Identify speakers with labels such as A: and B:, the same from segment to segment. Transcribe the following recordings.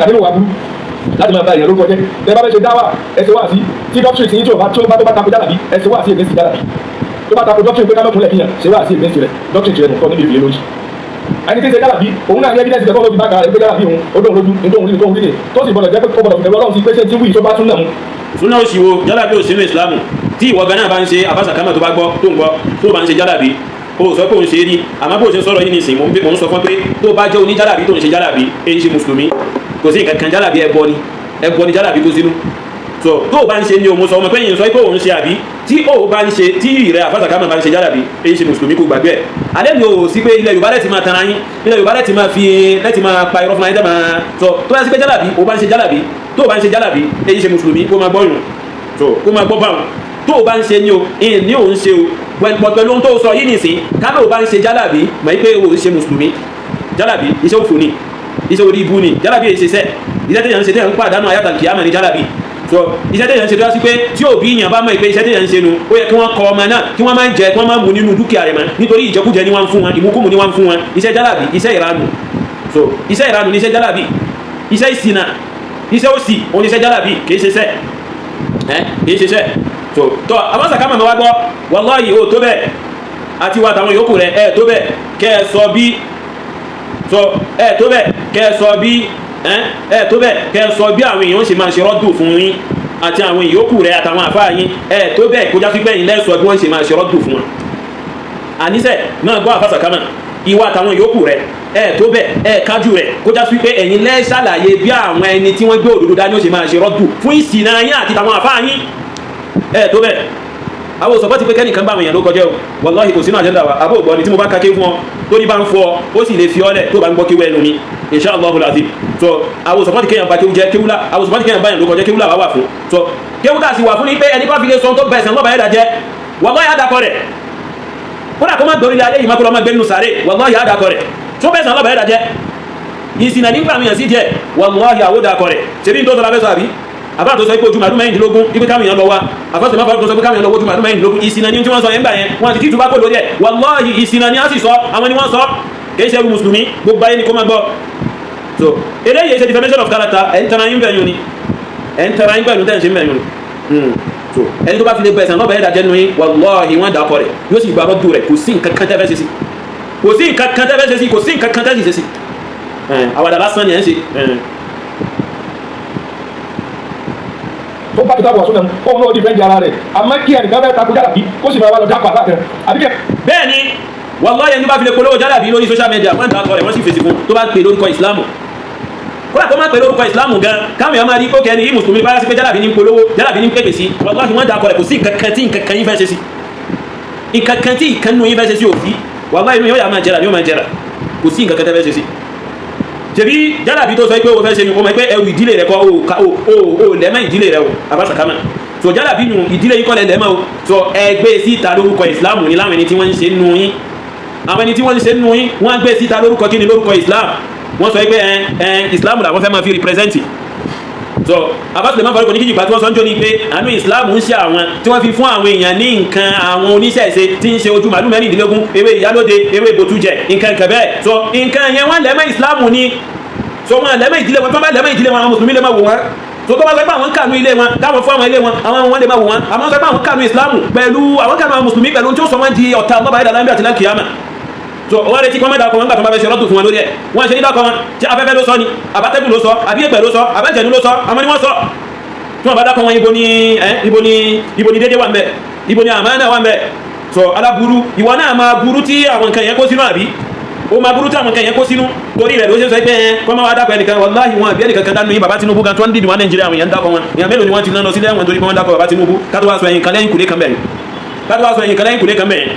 A: Nínú wa burú láti máa ba èèyàn lórúkọ jẹ́. Tẹ bá fẹ́ ṣe dáwà, ẹ ṣe wá sí tí doctrine tí tí ó bá tó bá tako jálàbí, ẹ ṣe wá sí against jálàbí. Tó bá tako doctrine pé ká mọ̀kúnlẹ̀ kíyàn, ṣe wá sí against rẹ̀. Doctrine tirẹ̀ nìkan níbi ìrìlẹ̀ lórí ẹni tí ń ṣe jálàbí, òun náà ní evidence tẹ̀kọ́ ló fi bá kàrà rẹ̀ pé jálàbí òun ó dóun lójú ní tóun rí ní tóun rí ní tó sì gbọdọ̀ jẹ́ pé ó gbọdọ̀ fìbẹ̀rù Ọlọ́run sí pé ṣé tí wíì tó bá tún náà mú.
B: Súná òṣìwò jálàbí ò sínú Ìsìlámù. Tí ìwọ gan náà bá ń ṣe, àfàsàkámà, tó bá gbọ́ tó ń gbọ́ tó bá ń ṣe jálàbí, o sọ pé òun ṣe é rí. Àmọ́ bó ṣe sọ̀rọ̀ yìí nìsín, mò ń sọ fún pé tó bá jẹ́ oníjálàbí tó ń ṣe jálàbí, èyí ṣe mùsùlùmí, kò sí nǹkan kan. Jálàbí ẹbọ ni, ẹbọ ni jálàbí kó sínú. So tó o bá ń ṣe ni òun sọ ọmọ pé yìí sọ pé òun ṣe, àbí tí o bá ń ṣe, tí ìrẹ àfàsàkámà bá ń ṣe jálàbí, èyí ṣe mùsùlùmí, kò gbàgbé ẹ̀. Alẹ́ mi ò sí pé ilẹ̀ Yorùbá lẹ́tì máa tanra yín, ilẹ̀ Yorùbá lẹ́tì máa fi lẹ́tì máa pa irọ́ fún ayé tẹ́ máa sọ. Tó bá ṣe pé jálàbí o bá ń ṣe jálàbí, tó o bá ń ṣe jálàbí, èyí ṣe mùsùlùmí, kó máa gbọ́ yùn. So kó máa gbọ́ báwọn tó o bá ń ṣe ni o ní òun ṣe o. Pẹ̀lú ohun tó o sọ yìí nìsín, kábẹ́ o bá ń ṣe jálàbí, mọ̀ pé o ṣe mùsùlùmí. Jálàbí iṣẹ́ òfò ni, iṣẹ́ orí ibu ni jálàbí. Èyí ṣe sẹ́ iṣẹ́ tẹ̀yàn ń ṣe, tẹ̀yàn ń pàdánù ayatollah kìámà ní jálàbí. So iṣẹ́ tẹ̀yàn ń ṣe tó yá sí pé tí òbí yàn bá mọ̀ pé iṣẹ́ tẹ̀yàn ń ṣe nu, ó yẹ kí wọ́n kọ ọmọ náà, kí wọ́n máa ń jẹ, kí wọ́n máa mú nínú dúkìá rẹ̀ mọ́, nítorí ìjẹkújẹ ni wọ́n ń fún wọn, ìmúkúmu ni wọ́n ń fún wọn. Iṣẹ́ jálàbí, iṣẹ́ ìranù. So iṣẹ́ ìranù ni iṣẹ́ jálàbí, iṣẹ́ ìṣìnà, iṣẹ́ òṣì òun ni iṣẹ́ jálàbí, kì í ṣe iṣẹ́ ẹ́, kì í ṣe iṣẹ́. So tọ́ abásàkámà máa wá gbọ́, wàláhì, ó tó bẹ́ẹ̀ àti wa àtàwọn yòókù rẹ̀ ẹ̀ tó bẹ́ẹ̀ kẹ́ ẹ sọ bí so ẹ̀ tó bẹ́ẹ̀ kẹ́ ẹ sọ bí ẹ̀ tó bẹ́ẹ̀ kẹ́ ẹ sọ bí àwọn èèyàn ṣe máa ṣe rọ́dù fún yín àti àwọn ìyókù rẹ̀ àtàwọn àfáà yín. Ẹ̀ tó bẹ́ẹ̀ kó já sí pẹ́yìn lẹ́sọ̀ bí wọ́n ṣe máa ṣe rọ́dù fún wọn. Àníṣe náà gbọ́, àfàsàkámà, ìwà àtàwọn ìyókù rẹ̀ ẹ̀ tó bẹ́ẹ̀, ẹ̀ kájú rẹ̀ kó já sí pé ẹ̀yin lẹ́ ṣàlàyé bí àwọn ẹni tí wọ́n gbé òdodo dání ó ṣe máa ṣe rọ́dù fún ìsìnà yín àti tàwọn àfáà yín. Ẹ̀ tó bẹ́ẹ̀. Àwọn òsọ̀pọ̀ ti pé kẹ́nìkan bá àwọn èèyàn ló kọjá o. Wàláhì, kò sínú agenda wa. Àbó ògbọ́n ni tí mo bá ka ké fún ọ tó ní bá ń fọ, ó sì lè fi ọ́lẹ̀ tó bá ń gbọ́ kéwú ẹnu mi, insha Allahul azim. So àwọn òsọ̀pọ̀ ti kéèyàn bá kéwú jẹ́ kéwú lá. Àwọn òsọ̀pọ̀ ti kéèyàn bá èèyàn ló kọjá, kéwú là wà wà fún. So kéwú tá a sì wà fún ni pé ẹni bá fi lè sọ tó bá ẹ̀sìn lọ́ba ẹ̀dá jẹ́, wàláhì, àdàkọ rẹ̀. Kódà kó má gbórí ilé ayé yìí má, kó lọ́ má gbé nínú sàárè, wàláhì, àdàkọ rẹ̀. Tó bẹ́ẹ̀ sàn lọ́ba ẹ̀dá jẹ́ ìsìnà nígbà mìíràn sí jẹ́, wàláhì, àwòdàkọ rẹ̀. Ṣebí tó sọ lábẹ́ sọ, àbí àbá tó sọ pé ojú màdún 16 ibi káwọn èèyàn lọ wá, àfọ́sẹ̀ máa tó sọ pé káwọn èèyàn lọ ojú màdún 16, ìsìnà ní tí wọ́n sọ yẹn gbà yẹn, wọ́n ti tìtúbá kò lórí ẹ̀. Wàláhì, ìsìnà ni a sì sọ, àwọn ni wọ́n sọ, kìí ṣe ẹrú mùsùlùmí. Gbogbo ayé ni kó máa gbọ́. So eléyìí ṣe defamation of character. Ẹ̀ ń tara yín bẹ̀ yín ni, ẹ̀ ń tara yín pẹ̀lú tẹ̀ ń ṣe bẹ̀ yín ni. So ẹni tó bá fi lè bẹ̀sán lọ́bàá ẹ̀dá jẹ́nu yín, wàláhì, wọ́n dà kọ rẹ̀, yóò sì gba rọ́dù rẹ̀. Kò sí nǹkan kan tẹ́ fẹ́ ṣe sí, kò sí nǹkan kan tẹ́ fẹ́ ṣe sí, kò sí nǹkan kan tẹ́ sì ṣe sí. Àwàdà lásán ni ẹ̀ ń ṣe.
A: Tó bá kìtàbù wà súnà, fóun náà defend ara rẹ̀. Àmọ́ kí ẹnìkan fẹ́ takò jálàbí, kó sì máa wá lọ jápa àbá kan àbí kẹ́.
B: Bẹ́ẹ̀ ni, wàláhì, ẹni bá fi lè polówó jálàbí lórí social media, wọ́n dà kọ rẹ̀, wọ́n sì fèsì fún. Tó bá pè lórúkọ Ìsìlámù, kódà kó má pè lórúkọ Ìsìlámù gan, káwọn èèyàn máa rí kó kẹ́ni yìí mùsùlùmí bá yá sí pé jálàbí ní polówó, jálàbí ní pèpè sí, wàláhì, wọ́n dà kọ rẹ̀. Kò sí nǹkan kan tí nǹkan kan yín fẹ́ ṣe sí, nǹkan kan tí ìkànnù yín fẹ́ ṣe sí òfin. Wàláhì, inú yóò yà máa jẹrà, yóò máa jẹrà. Kò sí nǹkan kan tẹ́ fẹ́ ṣe sí. Ṣebí jálàbí tó sọ pé o fẹ́ ṣe, o mọ̀ pé ẹrù ìdílé rẹ kọ́ o, o lẹ́mọ̀ ìdílé rẹ o, abásàkámà. So jálàbí nu ìdílé yín kọ́ lẹ lẹ́mọ̀ o. So ẹgbẹ́ síta lórúkọ Ìsìlámù ni láwọn ẹni tí wọ́n ń ṣe nù yín, àwọn ẹni tí wọ́n ń ṣe nù yín, wọ́n gbé síta lórúkọ kíni? Lórúkọ Islam. Wọ́n sọ pé ẹ ẹ Islam làwọn fẹ́ máa fi represent. So abásùlẹ̀ máa fọwọ́ ní kíjìpá tí wọ́n sọ ń jó ni pé àánú Islam ń ṣe àwọn tí wọ́n fi fún àwọn èèyàn ní nǹkan, àwọn oníṣẹ̀ṣe tí ń ṣe ojú màálù 16, ewé ìyálóde, ewé bòtújẹ, nǹkan nǹkan bẹ́ẹ̀. So nǹkan yẹn wọ́n lẹ́mọ̀ Islam ni. So wọn lẹ́mọ̀ ìdílé wọn, tó bá lẹ́mọ̀ ìdílé wọn, àwọn mùsùlùmí lè máa wò wọn. So tó bá sọ pé àwọn kànú ilé wọn, káwọn fún àwọn ilé wọn, àwọn wọn lè máa wò wọn. Àwọn sọ pé àwọn kànú Islam pẹ̀lú àwọn kànú àwọn mùsùlùmí pẹ̀lú tí ó sọ wọn di ọ̀tá ọlọ́ba ẹ̀dá láńbẹ́ àti láńkìyàmà. So wọ́n retí kí wọ́n má dákọ̀ wọn nígbà tó bá fẹ́ ṣe rọ́dù fún wọn lórí ẹ̀. Wọ́n ṣe ní dákọ̀ wọn tí afẹ́fẹ́ ló sọ ni, àbátẹ́gùn ló sọ, àbí èpè ló sọ, àbẹ́jẹ̀nu ló sọ, àwọn ni wọ́n sọ. Tí wọ́n bá dákọ̀ wọn, ibo ni ẹ́, ibo ni dédé wà ń bẹ̀? Ibo ni àmánà wà ń bẹ̀? So aláburú, ìwọ náà máa burú tí àwọn nǹkan yẹn kó sínú, àbí ó máa burú tí àwọn nǹkan yẹn kó sínú. Torí rẹ̀ ló ṣe sọ pé ẹ kọ́ máa wá dákọ̀ ẹnìkan. Wàláhì, wọn àbí ẹnìkan kan dánú yín. Bàbá Tinubu gan tó ń dìdì wọn Nàìjíríà, àwọn èèyàn ń dákọ̀ wọn. Èèyàn mélòó ni wọ́n ti ná lọ sílé ẹ̀wọ̀n torí pé wọ́n dákọ̀ bàbá Tinubu? Ká tó wá sọ ẹ̀yìn kan lẹ́yìn kùlé kan bẹ̀rẹ̀, ká tó wá sọ ẹ̀yìn kan lẹ́yìn kùlé kan bẹ̀rẹ̀.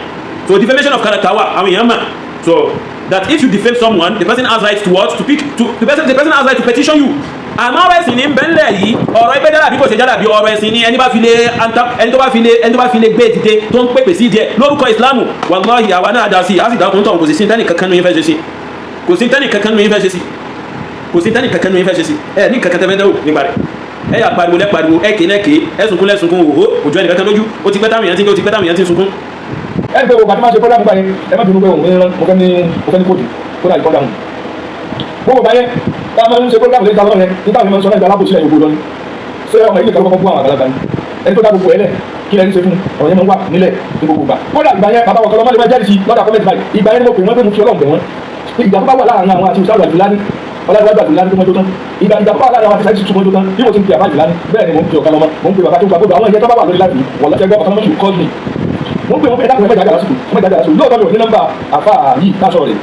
B: So defamation of character wà, àwọn èèyàn mà. So that if you defame someone, the person has right to what? To pick to the person has right to petition you. Àmọ́ ọ̀rọ̀ ẹ̀sìn ní bẹ́ńlẹ̀ yìí. Ọ̀rọ̀ ẹgbẹ́ jálàbí kò ṣe jálàbí, ọ̀rọ̀ ẹ̀sìn ní. Ẹni bá fi lè anta, ẹni tó bá fi lè gbé dìde tó ń pèpè sí díẹ̀ lórúkọ Ìsìlámù, wàláhì, àwa náà dá sí i, á sì dákun tọ̀. Kò sí tẹ́nì kankan ní yín fẹ́ ṣe sí, kò sí tẹ́nì kankan ní yín fẹ́ ṣe sí, kò sí tẹ́nì kankan ní yín fẹ́ ṣe sí. Ẹ ní kankan tẹ́fẹ́ dẹ́wò nípa rẹ̀, ẹ yà pariwo lẹ́ pariwo, ẹ ké lẹ́ké, ẹ sunkún lẹ́sunkún, òhó òjò ẹnì kankan lójú. Ó ti pẹ́ táwọn èèyàn ti ń ké, ó ti pẹ́ táwọn èèyàn ti ń sunkún.
A: Ẹni pé gbogbo àti máa ṣe program gbà yẹn, ẹ má bínú pé òun ní mo fẹ́ ní kóòtù kódà ìkọ́ dáhùn gbogbo báyẹn. Tá a máa ń ṣe program lẹ́yìn táwọn yẹn ní táwọn yẹn máa ń sọ náà ìgbà alábòsílẹ̀ yòókù lọ ni. Ṣé ọmọ yìí nìkan ló kọ́kọ́ bú àwọn àgbàlagbà ni? Ẹni tó dá gbogbo ẹ lẹ̀ kí lẹni ṣe fún ọ̀rọ̀ yẹn máa ń wà nílẹ̀ ní gbogbo ìgbà. Kódà ìgbà yẹn bàbá wọn kọlọ́ mọ́lẹ́ máa jẹ́rìí sí lọ́dà kọ́mẹ́tì báyìí. Ìgbà yẹn ni mo pè wọ́n pé mo fi Ọlọ́run bẹ̀ wọ́n. Ìgbà tó bá wà láàrin àwọn àti ìṣàlù àjùlá ní ọlọ́dúnwájú àjùlá ní tó mọ́jọ́ tán. Ìgbà tó bá wà láàrin àwọn àti ìṣàlù tó mọ́jọ́ tán bí mo ti ń pe àbá àjùlá ní bẹ́ẹ̀ ni mo ń pe ọ̀kan lọ́mọ, mo ń pe bàbá tó gba gbogbo àwọn ìyẹn tó bá wà lórí láti wọ̀ lọ́sẹ̀ gbọ́ ọ̀kan lọ́mọ ṣù call me. Mo ń pe wọn pé ẹ̀dá kan ẹ̀mẹ́jà lásìkò ẹ̀mẹ́jà lásìkò lóòótọ́ mi ò ní nọ́mbà àfa yìí tá a sọ̀rọ̀ rẹ̀.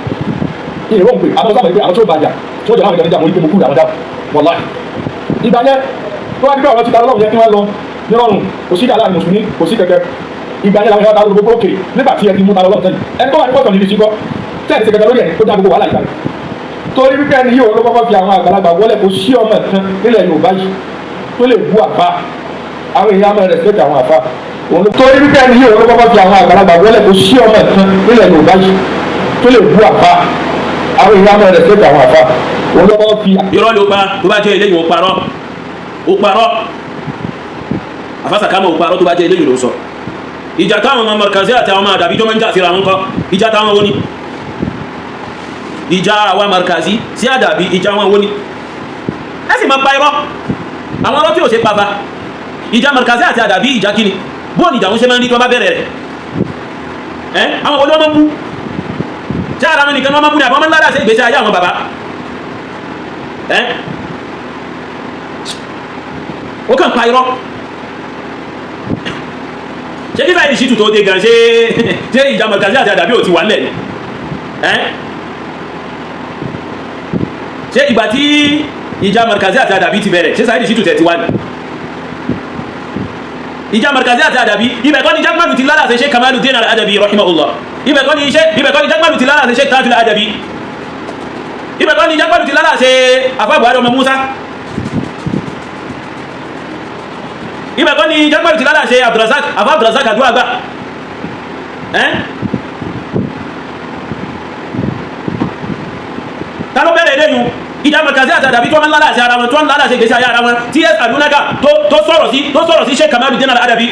A: Ìrò ń pè àwọn sábà pé àwọn tó bàjá tí wọ́n jọ láwọn ìjọba mo rí pé mo kúrò àwọn dáhùn wọ̀láì. Ìgbà yẹn tó wá dípẹ́ ọ̀rọ̀ títa lọ́wọ́ yẹn kí wọ́n lọ nírọ̀rùn kò sí ìjà láàrin mùsùlùmí kò sí kẹ̀kẹ́. Ìgbà yẹn làwọn ìyá ta gbogbo òkè nígbà tí ẹ ti mú ta lọ́wọ́ tẹ́lẹ̀ ẹni tó wà ní pọ̀tọ̀ níbi ìṣíkọ́ tẹ́lẹ̀ ti kẹ̀kẹ́ lórí ẹ̀ tó dá gbogbo wàhálà ìgbà yìí. Torí wípé ẹni yìí ló kọ́kọ́ fi àwọn àgbàlagbà wọlé kò sí ọmọ kan nílẹ̀ Yorùbá yìí tó lè bú àfa àwọn èèyàn máa respect àwọn àfa. Torí wípé ẹni yìí ló kọ́kọ́ fi àwọn àgbàlagbà wọlé kò sí ọmọ kan nílẹ̀ Yorùbá yìí tó lè bú àfa àwọn èèyàn máa respect àwọn àfa. Òun ló kọ́kọ́ fi.
B: Irọ́ ló pa tó bá jẹ́ eléyìí ó parọ́ ó parọ́ àfàsàkámọ̀ ó parọ́ tó bá jẹ́ eléyìí ló sọ. Ìjà táwọn ọmọ Markazi àti àwọn ọmọ àdàbí tó máa ń jà síra wọn kọ́ ìjà táwọn wo ni? Ìjà àwa Markazi sí àdàbí ìjà wọn wo ni? Ẹ sì máa pa irọ́ àwọn ọlọ́ tí ò ṣe pàfà. Ìjà Markazi àti àdàbí ìjà kíni? Bóun ìjà wọn ṣe máa ń rí tí wọ́n bá bẹ̀rẹ̀ rẹ̀ ẹ́ àwọn olówó máa ń bú ṣé ara wọn nìkan máa ń bú ni àbọ̀ máa ń ládàá sí ìgbésí ayé àwọn bàbá ẹ́ ó kàn pa irọ́. Ṣé kí Saheed Shittu tó dé gan ṣé ṣé ìjà Markazi àti àdàbí ò ti wà nílẹ̀ ni ẹ́ ṣé ìgbà tí ìjà Markazi àti àdàbí ti bẹ̀rẹ̀ ṣé Saheed Shittu tẹ̀ ti wà ní ìjà Markazi àti àdàbí? Ibẹ̀ kọ́ ni Jaqmal ti lálàsẹ̀ Sheikh Kamaluddin al-Adabi rahimahullah. Ibẹ̀ kọ́ ni Jaqmal ti lálàsẹ̀ Sheikh Tajul Adabi. Ibẹ̀ kọ́ ni Jaqmal ti lálàsẹ̀ Afa Buhari ọmọ Musa. Ibẹ̀ kọ́ ni Jaqmal ti lálàsẹ̀ Abdulrazak Afa Abdulrazak Aduagba. Ẹ́ ta ló bẹ̀rẹ̀ eléyìí? Ìjà Markazi àti àdàbí tó ń lálàsẹ̀ ara wọn tó ń lálàsẹ̀ ìgbésí ayé ara wọn tí ẹ àdúnágà tó sọ̀rọ̀ sí Sheikh Kamaluddin al-Adabi.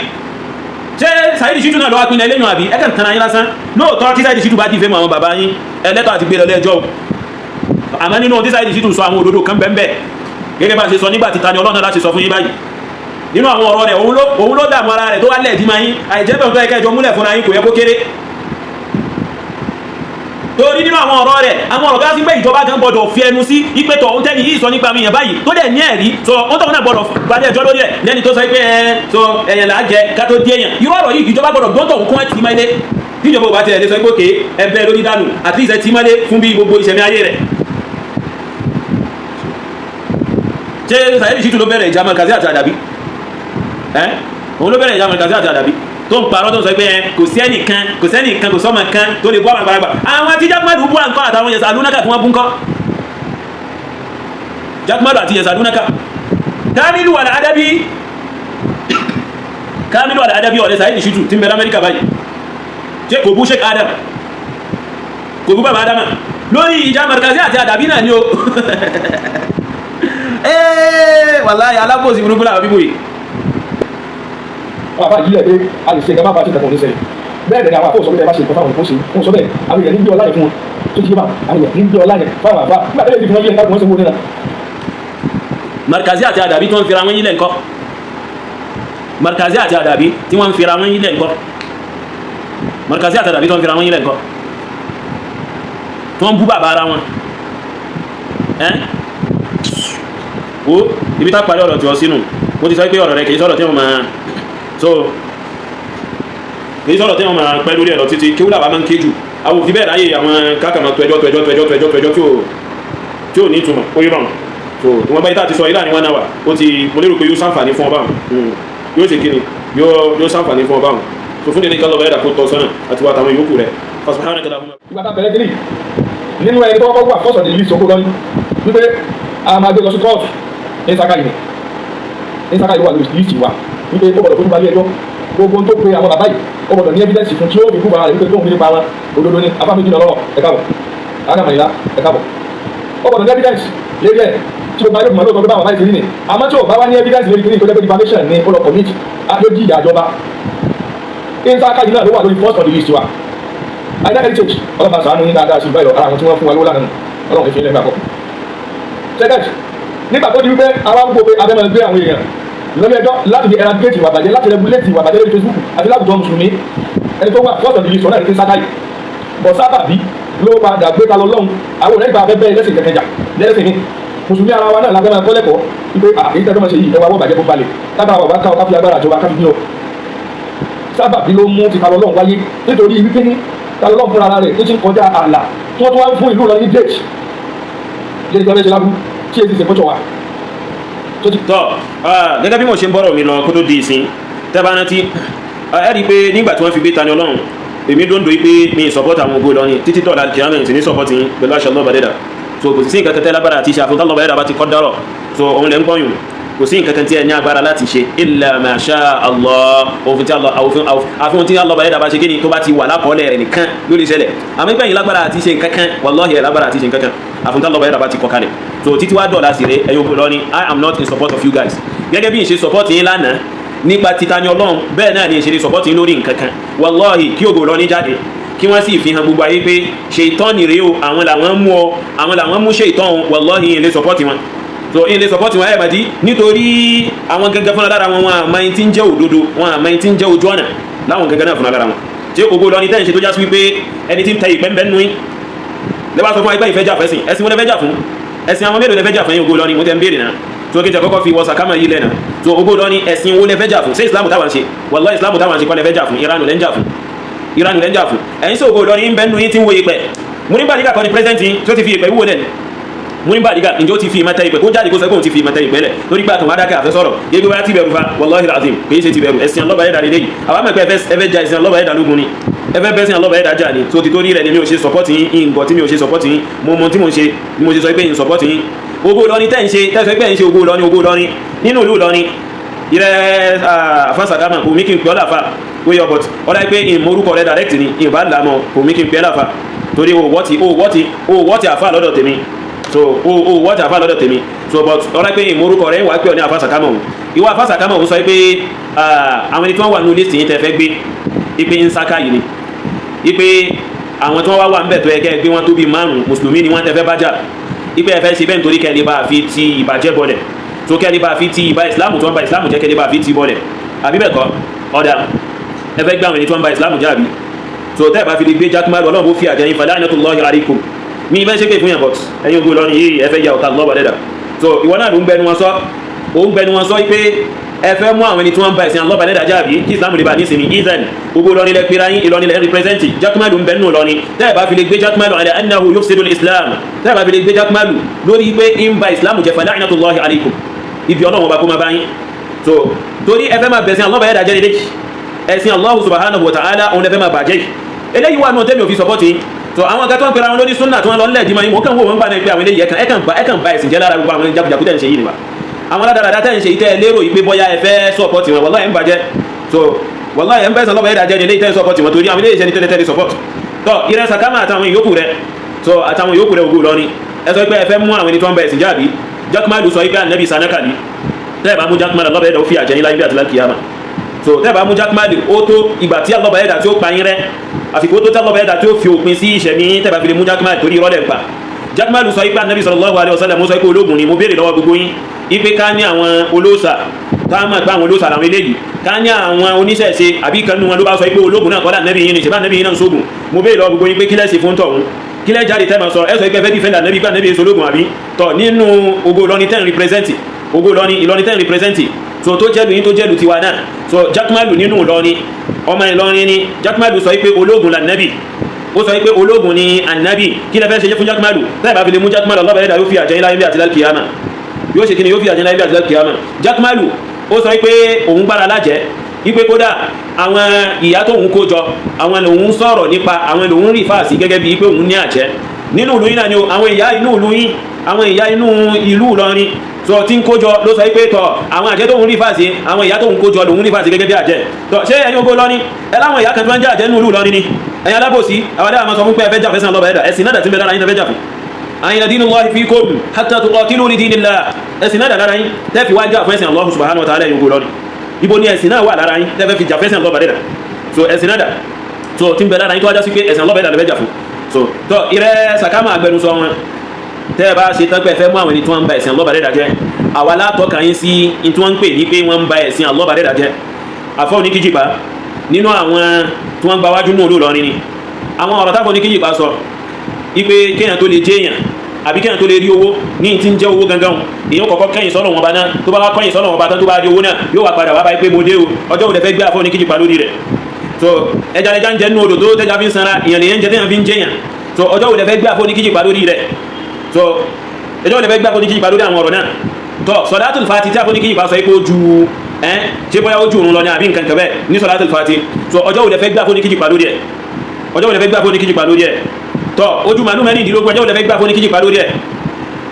B: Ṣé Saheed Shittu náà lọ́wọ́ pinnu eléyìí àbí ẹ kàn tán ayé lásán? Lóòótọ́ tí Saheed Shittu bá ti fẹ́ mọ àwọn bàbá yín ẹlẹ́tọ̀ àti gbé lọ lẹ́jọ́ o. Àmọ́ nínú tí Saheed Shittu sọ àwọn òdodo kan bẹ́ẹ̀ gẹ́gẹ́ bá ṣe sọ nígbà títa ni Ọlọ́run láti sọ fún yín báyìí nínú àwọn ọ̀rọ̀ rẹ̀ òun ló dààmú ara rẹ̀ tó wá lẹ́ẹ̀dí máa yín àìjẹ́bẹ̀ tó yẹ kẹjọ múlẹ̀ fúnra yín kò yẹ kó kéré. Torí nínú àwọn ọ̀rọ̀ rẹ̀ àwọn ọ̀rọ̀ gáàsì pé ìjọba gan gbọdọ̀ fi ẹnu sí ìpẹ́tọ̀ ohun tẹ́ni yìí sọ nípa mi yẹn báyìí tó dẹ̀ ní ẹ̀rí sọ ohun tóun náà gbọdọ̀ gbalẹ̀ ẹjọ́ lórí ẹ̀ lẹ́ni tó sọ pé ẹ sọ ẹ̀yàn là á jẹ ká tó dé èèyàn. Irú ọ̀rọ̀ yìí ìjọba gbọdọ̀ gbọ́ntọ̀ òun kún ẹ̀ tì máa lé. Tíjọba ò bá tiẹ̀ lé sọ pé òkè ẹbẹ lórí dànù at least ẹ tì máa lé fún bí gbogbo ìṣẹ̀mí ayé rẹ̀. Ṣé Saheed Shittu ló bẹ̀rẹ̀ ìjà Markazi àti àdàbí? Ẹ́ òun ló bẹ̀rẹ̀ ìjà Markazi àti àdàbí tó ń parọ́ tó ń sọ pé kò sí ẹnìkan kò sẹ́nìkan kò sọ́mọ kan tó lè bú àwọn àgbàlagbà. Àwọn tí Jaqmal bú àǹkọ́ àtàwọn yẹ̀sà lúnákà tí wọ́n bú ńkọ́? Jaqmal àti yẹ̀sà lúnákà Kamilu al-Adabi Kamilu al-Adabi ọ̀rẹ́ Saheed Shittu tí ń bẹ l'Amẹ́ríkà báyìí ṣé kò bú Sheikh Adam kò bú bàbá Adama lórí ìjà Markazi àti àdàbí náà ni o. Wàláhì alábòsí burúkú làwọn bíbò yìí.
A: Àwọn àbá yìí lẹ̀ pé a lè ṣe nǹkan bá bá ṣe nǹkan ní ṣẹlẹ̀ bẹ́ẹ̀ dẹ̀ ni àwọn àfọwọ́sọ bẹ́ẹ̀ bá ṣe nǹkan fáwọn ìfọ́sí wọn sọ bẹ́ẹ̀ àwọn èèyàn ní gbé ọlá yẹn fún wọn tó ti yé bá àwọn èèyàn ní gbé ọlá yẹn fáwọn àbá nígbà tẹ́lẹ̀ ti fi wọn yé nǹkan wọn ṣe wọ́n nínú.
B: Markazi àti àdàbí tí wọ́n ń fira wọn yílẹ̀ ńkọ́? Markazi àti àdàbí tí wọ́n ń fira wọn yílẹ̀ ńkọ́? Markazi àti àdàbí tí wọ́n ń fira wọn yílẹ̀ ńkọ́? Tí wọ́n ń bú bàbá ara wọn ẹ́ wo ibi tá parí ọ̀rọ̀ tí wọ́n sínú mo ti sọ pé ọ̀rọ̀ rẹ kì í sọ̀rọ̀ tí wọ́n máa so kì í sọ̀rọ̀ tí wọ́n máa pẹ́ lórí ẹ̀rọ títí kí wúlà bá máa ń ké jù àwọn òfin bẹ́ẹ̀ ráyè àwọn káàkiri tẹjọ́ tẹjọ́ tẹjọ́ tẹjọ́ tẹjọ́ tí ò ní ìtumọ̀ ó yé báwọn. So ìwọ̀n báyìí tá a ti sọ yìí láàrin 1 hour ó ti mo lérò pé yóò ṣàǹfààní fún ọ báwọn yóò ṣe kíni yóò ṣàǹfààní fún ọ báwọn. So fún délé kálọ̀ báyìí dàkó tọ́ sọ́nà àti wà táwọn yòókù rẹ̀.
A: Ìgbà tá a bẹ̀rẹ̀ kiri nínú ẹni tó kọ́kọ́ wà fọ́sọ̀ ní ìlú ìsòkò lọ́ní wípé a máa gbé lọ sí kóòtù ní Saka yìí ní Saka yìí wà lórí list wa wípé ó gbọ́dọ̀ fojú balẹ̀ ẹjọ́ gbogbo tó pe àwọn bàbá yìí ó gbọ́dọ̀ ní evidence fún tí ó fi kú bàbá rẹ̀ wípé tóun fi nípa wọn òdodo ní afá méjì lọ́rọ̀ ẹ káàbọ̀ ánàmọ̀lá ẹ káàbọ̀ ó gbọ́dọ̀ ní evidence lérí ẹ̀ tí o bá yóò mọ̀ lóòótọ́ pé báwọn bàbá yìí ti rí ni àmọ́ tí o bá wá ní evidence lérí kiri tó jẹ́ pé defamation ni ó lọ commit ló jí ìyà ìjọba. Saka yìí náà ló wà lórí first on the list wa. Aida Heritage ọlọ́ba sàánú yín dáadáa sí báyọ̀ ara àwọn tí wọ́n fún wa lówó lánàá ọlọ́run fi ilẹ̀ gbà kọ́. Second, nígbà tó di wípé àwa ń gbọ́ pé abẹ́ máa gbé àwọn èèyàn lórí ẹjọ́ láti fi eradicate ìwà bàjẹ́, láti regulate ìwà bàjẹ́ lórí Facebook àti láwùjọ mùsùlùmí, ẹni tó wà first on the list ọ̀nà ìrètí sákàyè bọ̀ sábàbí ló padà gbé ta lọ lọ́hùn. Àwọn òrẹ́ ìgbà abẹ́ bẹ́ẹ̀ lẹ́sìn kẹ̀kẹ́ jà lẹ́sìn ní mùsùlùmí ara wa náà lábẹ́ máa kọ́ lẹ́kọ̀ọ́ wípé èyí tẹ́tọ́ máa ṣe yìí, ẹwà wọ́n bàjẹ́ kó balẹ̀ tábà wà bá ká ọ ká fi agbára àjọba ká fi ní ọ. Sábàbí ló mú ti ta lọ lọ́hùn wáyé, nítorí wípé ní ta lọ lọ́hùn fúnra rẹ̀ tó ti ń kọjá ààlà tí wọ́n tún wá ń fún ìlú lọ ní date lórí ìjọba ìṣẹ̀lá tí èyí ti ṣe pọ́jọ wa.
B: Tọ́, gẹ́gẹ́ bí mo ṣe ń bọ́rọ̀ mi lọ kó tó di ìsìn, tẹ́ bá rántí, ẹ rí i pé nígbà tí wọ́n fi gbé Tani Olohun, èmi dóńdó yìí pé mi support àwọn ògo Ìlọrin títí tọ́lá kìámẹ́ sì ní support yín pẹ̀lú àṣẹ ọlọ́ba dẹ́dà. So kò sí nǹkan kan tẹ́ lágbára àti ṣe àfihàn tọ́lọ́ba dẹ́dà bá ti kọ́ dárọ̀. So òun lẹ́ ń gbọ́yùn, kò sí nǹkan kan tí ẹ ní agbára láti ṣe illa ma sha Allah. Òfin tí Allah, àfihàn tí Allah bá dẹ́dà bá ṣe kí ni tó bá ti wà lákọọ́lẹ̀ rẹ̀ nìkan ló lè ṣẹlẹ̀. Àmọ́ ìgbà yìí lágbára àti ṣe nǹkan kan, wallahi ẹ̀ lágbára àti ṣe nǹkan kan àfihàn tí Allah bá dẹ́dà bá ti kọ kalẹ̀. So títí wá dọ̀la sí rẹ̀, ẹ̀yin ògo Ìlọrin, I am not in support of you guys. Gẹ́gẹ́ bí n ṣe support yín lánàá nípa títa ní Ọlọ́run, bẹ́ẹ̀ náà ni ìṣeré support yín lórí nǹkan kan. Wallahi, kí ògo Ìlọrin jáde, kí wọ́n sì fi hàn gbogbo ayé pé ṣètọ́ni rèé o, àwọn làwọn mú ọ, àwọn làwọn mú ṣètọ́n, wallahi yìí lè support wọn. So yìí lè support wọn ẹ̀ bàdí, nítorí àwọn gangan fúnra lára wọn, wọn àmọ́ ẹni tí ń jẹ́ òdodo, wọn àmọ́ ẹni tí ń jẹ́ ojú ọ̀nà láwọn gangan náà fúnra lára wọn. Tí ògo Ìlọrin tẹ́ ń ṣe tó já sí wípé ẹni tí ń tẹ ìpẹ́ ń bẹ́ nínú yín lẹ́wọ́ sọ fún ẹgbẹ́ ìfẹ́ jà fẹ́sìn, ẹ̀sìn wọn lẹ́fẹ́ jà fún? Ẹ̀sìn àwọn mélòó lẹ́fẹ́ jà fún yín, ògo Ìlọrin? Mo tẹ́ ń béèrè náà. So kí n tẹ kọ́kọ́ fi wọ sàkámà yìí lẹ́nà. So ògo Ìlọrin, ẹ̀sìn wo lẹ́fẹ́ jà fún? Ṣé Ìsìlámù táwọn ṣe? Wallahi, Ìsìlámù táwọn ṣe kọ́ lẹ́fẹ́ jà fún, ìranù lẹ́ ń jà fún, ìranù lẹ́ ń jà fún. Ẹ̀yin sí ògo Ìlọrin ń bẹ́ nínú yín tí ń wo ìpẹ́ mo nígbà nígbà kan ní president yín tó ti fi ìpẹ́ wúwo lẹ́nu mo ní bàdígà. Ǹjẹ́ ó ti fi ìmọ̀tẹ́ ìpẹ́ kó jáde kó sọ pé òun ti fi ìmọ̀tẹ́ ìpẹ́ lẹ̀ lórí gbà tó wá dákẹ́ àfẹ́ sọ̀rọ̀ yégbé wá ti bẹ̀rù fa? Wallahi azim, kì í ṣe ti bẹ̀rù. Ẹ̀sìn ọlọ́ba ẹ̀dá lélẹ́yìí. Àwọn àmọ̀ pé ẹ fẹ́ ja ẹ̀sìn ọlọ́ba ẹ̀dá lógun ni, ẹ fẹ́ bẹ́sìn ọlọ́ba ẹ̀dá jà ni. So ti torí rẹ̀ ni mi ò ṣe support yín. Ìǹgọ̀ tí mi ò ṣe support yín, mo mọ tí mo ṣe ni mo ṣe sọ pé ń support yín. Ògo Ìlọrin tẹ́ ń ṣe, tẹ́ sọ pé ń ṣe ògo Ìlọrin, ògo Ìlọrin nínú ìlú Ìlọrin ìrẹ́ àfàsàkámà kò mí kí n pè ọ́ láfa ó yọ, but ọ̀dà pé ìmọ̀ orúkọ rẹ̀ direct ni ìbá làmọ̀ kò mí kí n pè ọ́ láfa, torí o wọ́ọ̀tì o wọ́ọ̀tì o wọ́ọ̀tì àfa lọ́dọ̀ tèmi. So o wọ́ọ̀tì àfa lọ́dọ̀ tèmi. So but ọ̀dà pé ìmọ̀ orúkọ rẹ̀ wà pé ọ̀ ní àfàsàkámà òun. Ìwọ àfàsàkámà òun sọ pé àwọn ẹni tí wọ́n wà nínú list yìí tẹ́ fẹ́ gbé ipe ń sáká yìí ni ipe àwọn tí wọ́n wá wà ń bẹ̀ tó yẹ kẹ́ gbé wọn tó bíi márùn-ún, mùsùlùmí ni wọ́n tẹ́ fẹ́ bá jà, ipe ẹ fẹ́ ṣe bẹ́ẹ̀ nítorí kẹ́ lè bá fi ti ìbàjẹ́ bọlẹ̀, tó kẹ́ lè bá fi ti ìbá ìsìlámù tó ń ba ìsìlámù jẹ́, kẹ́ lè bá fi ti bọlẹ̀, àbí bẹ́ẹ̀ kọ́? Ọ̀dà, ẹ fẹ́ gbé àwọn ẹni tó ń ba ìsìlámù jẹ́, àbí? Tó tẹ́ ẹ bá fi lè gbé jákèmá Ọlọ́run bó fi àjẹyìn fala'natullahi alaykum. Mi ìfẹ́ ṣe pé fún yàn, but ẹ̀yin ogun Ìlọrin yìí, ẹ fẹ́ ya ọ̀tá lọ́wọ́ dẹ́dà. So ìwọ náà ló ń gbẹnu wọn sọ, ó ń gbẹnu wọn sọ pé ẹ fẹ́ mú àwọn ẹni tí wọ́n ń ba ẹ̀sìn Allah dẹ́dà jáàbí kí Islam lè bá nísìnyí. Ìzẹ̀n gbogbo Ìlọrin lẹ pera yín, Ìlọrin lẹ represent. Jákèmálù ń bẹ nínú Ìlọrin. Tẹ́ ẹ bá fi lè gbé jákèmálù ala annahu yufsidu islam, tẹ́ ẹ bá fi lè gbé jákèmálù lórí pé ń ba Islam jẹ́, fala'natullahi alaykum, ibi Ọlọ́run ọba kó máa bá yín. So torí ẹ fẹ́ máa bẹ̀sìn Allah dẹ́dà jẹ́ lélẹ́yìí, ẹ̀sìn Allah subhanahu wa ta'ala òun lẹ fẹ́ máa bàjẹ́ yìí. Eléyìí wà nù tẹ́mi ò fi support yín. So àwọn kan tó ń pera wọn lóní súnà tí wọ́n lọ ń lẹ̀ dìímọ̀ yín, mọ̀ kàn wò wọ́n gbà náà pé àwọn eléyìí ẹ̀kàn ba ẹ̀sìn jẹ́ lára gbogbo àwọn jagunjagun tẹ̀ ń ṣe yìí nìwà. Àwọn aládàáda tẹ̀ ń ṣe yìí tẹ́ ẹ lérò yìí pé bóyá ẹ fẹ́ support wọn, wallahi ẹ̀ ń bàjẹ́. So wallahi ẹ̀ ń bẹ̀sẹ̀ lọ́wọ́ ẹ̀dá jẹ́ ní eléyìí tẹ́ ń support wọn, torí àwọn eléyìí ṣe ní tẹ́lẹ̀ tẹ́lẹ̀ support tọ́ ìrẹ́ sàkámà àtàwọn ìyókù rẹ̀. So àtàwọn ìyókù rẹ̀ ògo Ìlọrin, ẹ sọ pé ẹ fẹ́ mú àwọn ẹni tó ń bẹ ẹ̀sìn jáàbí. Jákèmálù sọ pé ànábì sanakali. Tẹ́ ẹ bá mú jákèmálù, lọ́bẹ̀ ẹ̀dá ó fi àjẹyìn láyé bí àti lákìyàmà. So tẹ́ ẹ bá mú jákèmálù, ó tó ìgbà tí alọ́bẹ̀ ẹ̀dá tí ó pa yín rẹ́, àsìkò tó tẹ́lọ́bẹ̀ ẹ̀dá tí ó fi òpin sí ìṣẹ̀mí tẹ́ bá fi lè mú jákèmálù, torí irọ́ lẹ̀ ń pa. Jákèmálù sọ pé ànábì sallallahu alaihi wasallam sọ pé ológun ni. Mo béèrè lọ́wọ́ gbogbo yín ipe ká ní àwọn olóòṣà, ká mọ̀ pé àwọn olóòṣà làwọn eléyìí, ká ní àwọn oníṣẹ̀ṣe àbí kan nínú wọn ló bá sọ pé ológun náà kọ́lá nẹ́bí yín ni, ṣèbá nẹ́bí yín náà ń sógun. Mo béèrè lọ́wọ́ gbogbo yín pé kí lẹ́sìn fún tọ̀hún? Kí lẹ́ jáde tẹ́ máa sọ? Ẹ sọ pé ẹ fẹ́ defend ànẹ́bí, pé ànẹ́bí èso ológun, àbí? Tọ̀ nínú ògo Ìlọrin tẹ́ ń represent, ògo Ìlọrin, Ìlọrin tẹ́ ń represent, so tó jẹ́lu yín, tó jẹ́lu tiwa náà. So Jákèmálù nínú Ìlọrin, ọmọ Ìlọrin ni. Jákèmálù sọ pé ológun lànẹ́bí, ó sọ pé ológun ni ànábì. Kí lẹ fẹ́ ṣe fún Jákèmálù? Tẹ́ ẹ bá fi lè mú Jákèmálù, ọlọ́bàá ẹ̀dá yóò fi àjẹyìn láyé bí àti lálùkìyàmà. Yóò ṣe kí ni? Yóò fi àjẹyìn láyé bí àti lálùkìyàmà. Jákèmálù ó sọ pé òun gbára lájẹ́ wípé kódà àwọn ìyá tóun kó jọ, àwọn lòun sọ̀rọ̀ nípa, àwọn lòun rí fáàsì gẹ́gẹ́ bíi pé òun ní àjẹ́ nínú ìlú yín náà ni o. Àwọn ìyá inú ìlú yín, àwọn ìyá inú ìlú Ìlọrin sọ tí ń kójọ ló sọ pé tọ àwọn àjẹ́ tóun rí fáàsì, àwọn ìyá tóun kójọ lòun rí fáàsì gẹ́gẹ́ bí àjẹ́. Tọ ṣé ẹ̀yin ogo Ìlọrin ẹ láwọn ìyá kan tí wọ́n ń jẹ́ àjẹ́ nínú ìlú Ìlọrin ni? Ẹ̀yin alábòsí, àwọn adáàmọ́ sọ fún pé ẹ fẹ́ jà fẹ́sàn lọ́ba ẹ̀dà, ẹ̀sìn náà dà tí ń bẹ lára yín tẹ́ fẹ́ jà fún. Àyìnà dinullahi fikum hatta tuqatilu li dinillah. Ẹ̀sìn náà dà lára yín tẹ́ fi wá jà fún ẹ̀sìn Allah subhanahu wa ta'ala? Ẹ̀yin ogo Ìlọrin, ibo ni ẹ̀sìn náà wà lára yín tẹ́ fẹ́ fi jà fẹ́sìn lọ́ba ẹ̀dà? So ẹ̀sìn náà dà so tí ń bẹ lára yín tó wájá sí pé ẹ̀sìn lọ́ba ẹ̀dà lè fẹ́ jà fún? So tọ ìrẹ́ sàkámà agbẹnusọ wọn. Tẹ́ ẹ bá ṣe tán pé ẹ fẹ́ mú àwọn ẹni tí wọ́n ń ba ẹ̀sìn Allah dẹ́dà jẹ́, àwa látọ́ka yín sí ní tí wọ́n ń pè ní pé wọ́n ń ba ẹ̀sìn Allah dẹ́dà jẹ́. Àfọ́ oníkíjìpá nínú àwọn tí wọ́n ń gba wájú ní olú Ìlọrin ni àwọn ọ̀rọ̀ táfọ́ oníkíjìpá sọ ipe kéèyàn tó lè jẹ́ èèyàn àbí kéèyàn tó lè rí owó ní tí ń jẹ́ owó gangan, èèyàn kọ̀kọ́ kẹ́yìn sọ́nà wọn bá náà, tó bá wá kẹ́yìn sọ́nà wọn bá tán, tó bá rí owó náà, yóò wá padà wá báyìí pé mo dé o. Ọjọ́ òde fẹ́ gbé àfọ́ oníkíjìpá lórí rẹ̀. So ẹja ẹja ń jẹ nínú odò tó tẹ́ja fi ń sanra, èèyàn lèyàn ń jẹ téèyàn fi ń jẹyàn. So ọjọ́ òde fẹ́ gbé àfọ́ oníkíjìpá lórí rẹ̀? So ẹjọ́ òde fẹ́ gbé àfọ́ oníkíjìpá lórí àwọn ọ̀rọ̀ náà? Tọ́ sọ̀dátùl fati tí àfọ́ oníkíjìpá sọ pé ó ju ẹ́n ṣé bóyá ó ju òun lọ ní àbí nǹkan kan bẹ́ẹ̀ ní sọ̀dátùl fati. So ọjọ́ òde fẹ́ gbé àfọ́ oníkíjìpá lórí ẹ̀? Ọjọ́ òde fẹ́ gbé àfọ́ oníkíjìpá lórí ẹ̀? Tọ́ ojú màálù 16, ọjọ́ òde fẹ́ gbé àfọ́ oníkíjìpá lórí ẹ̀?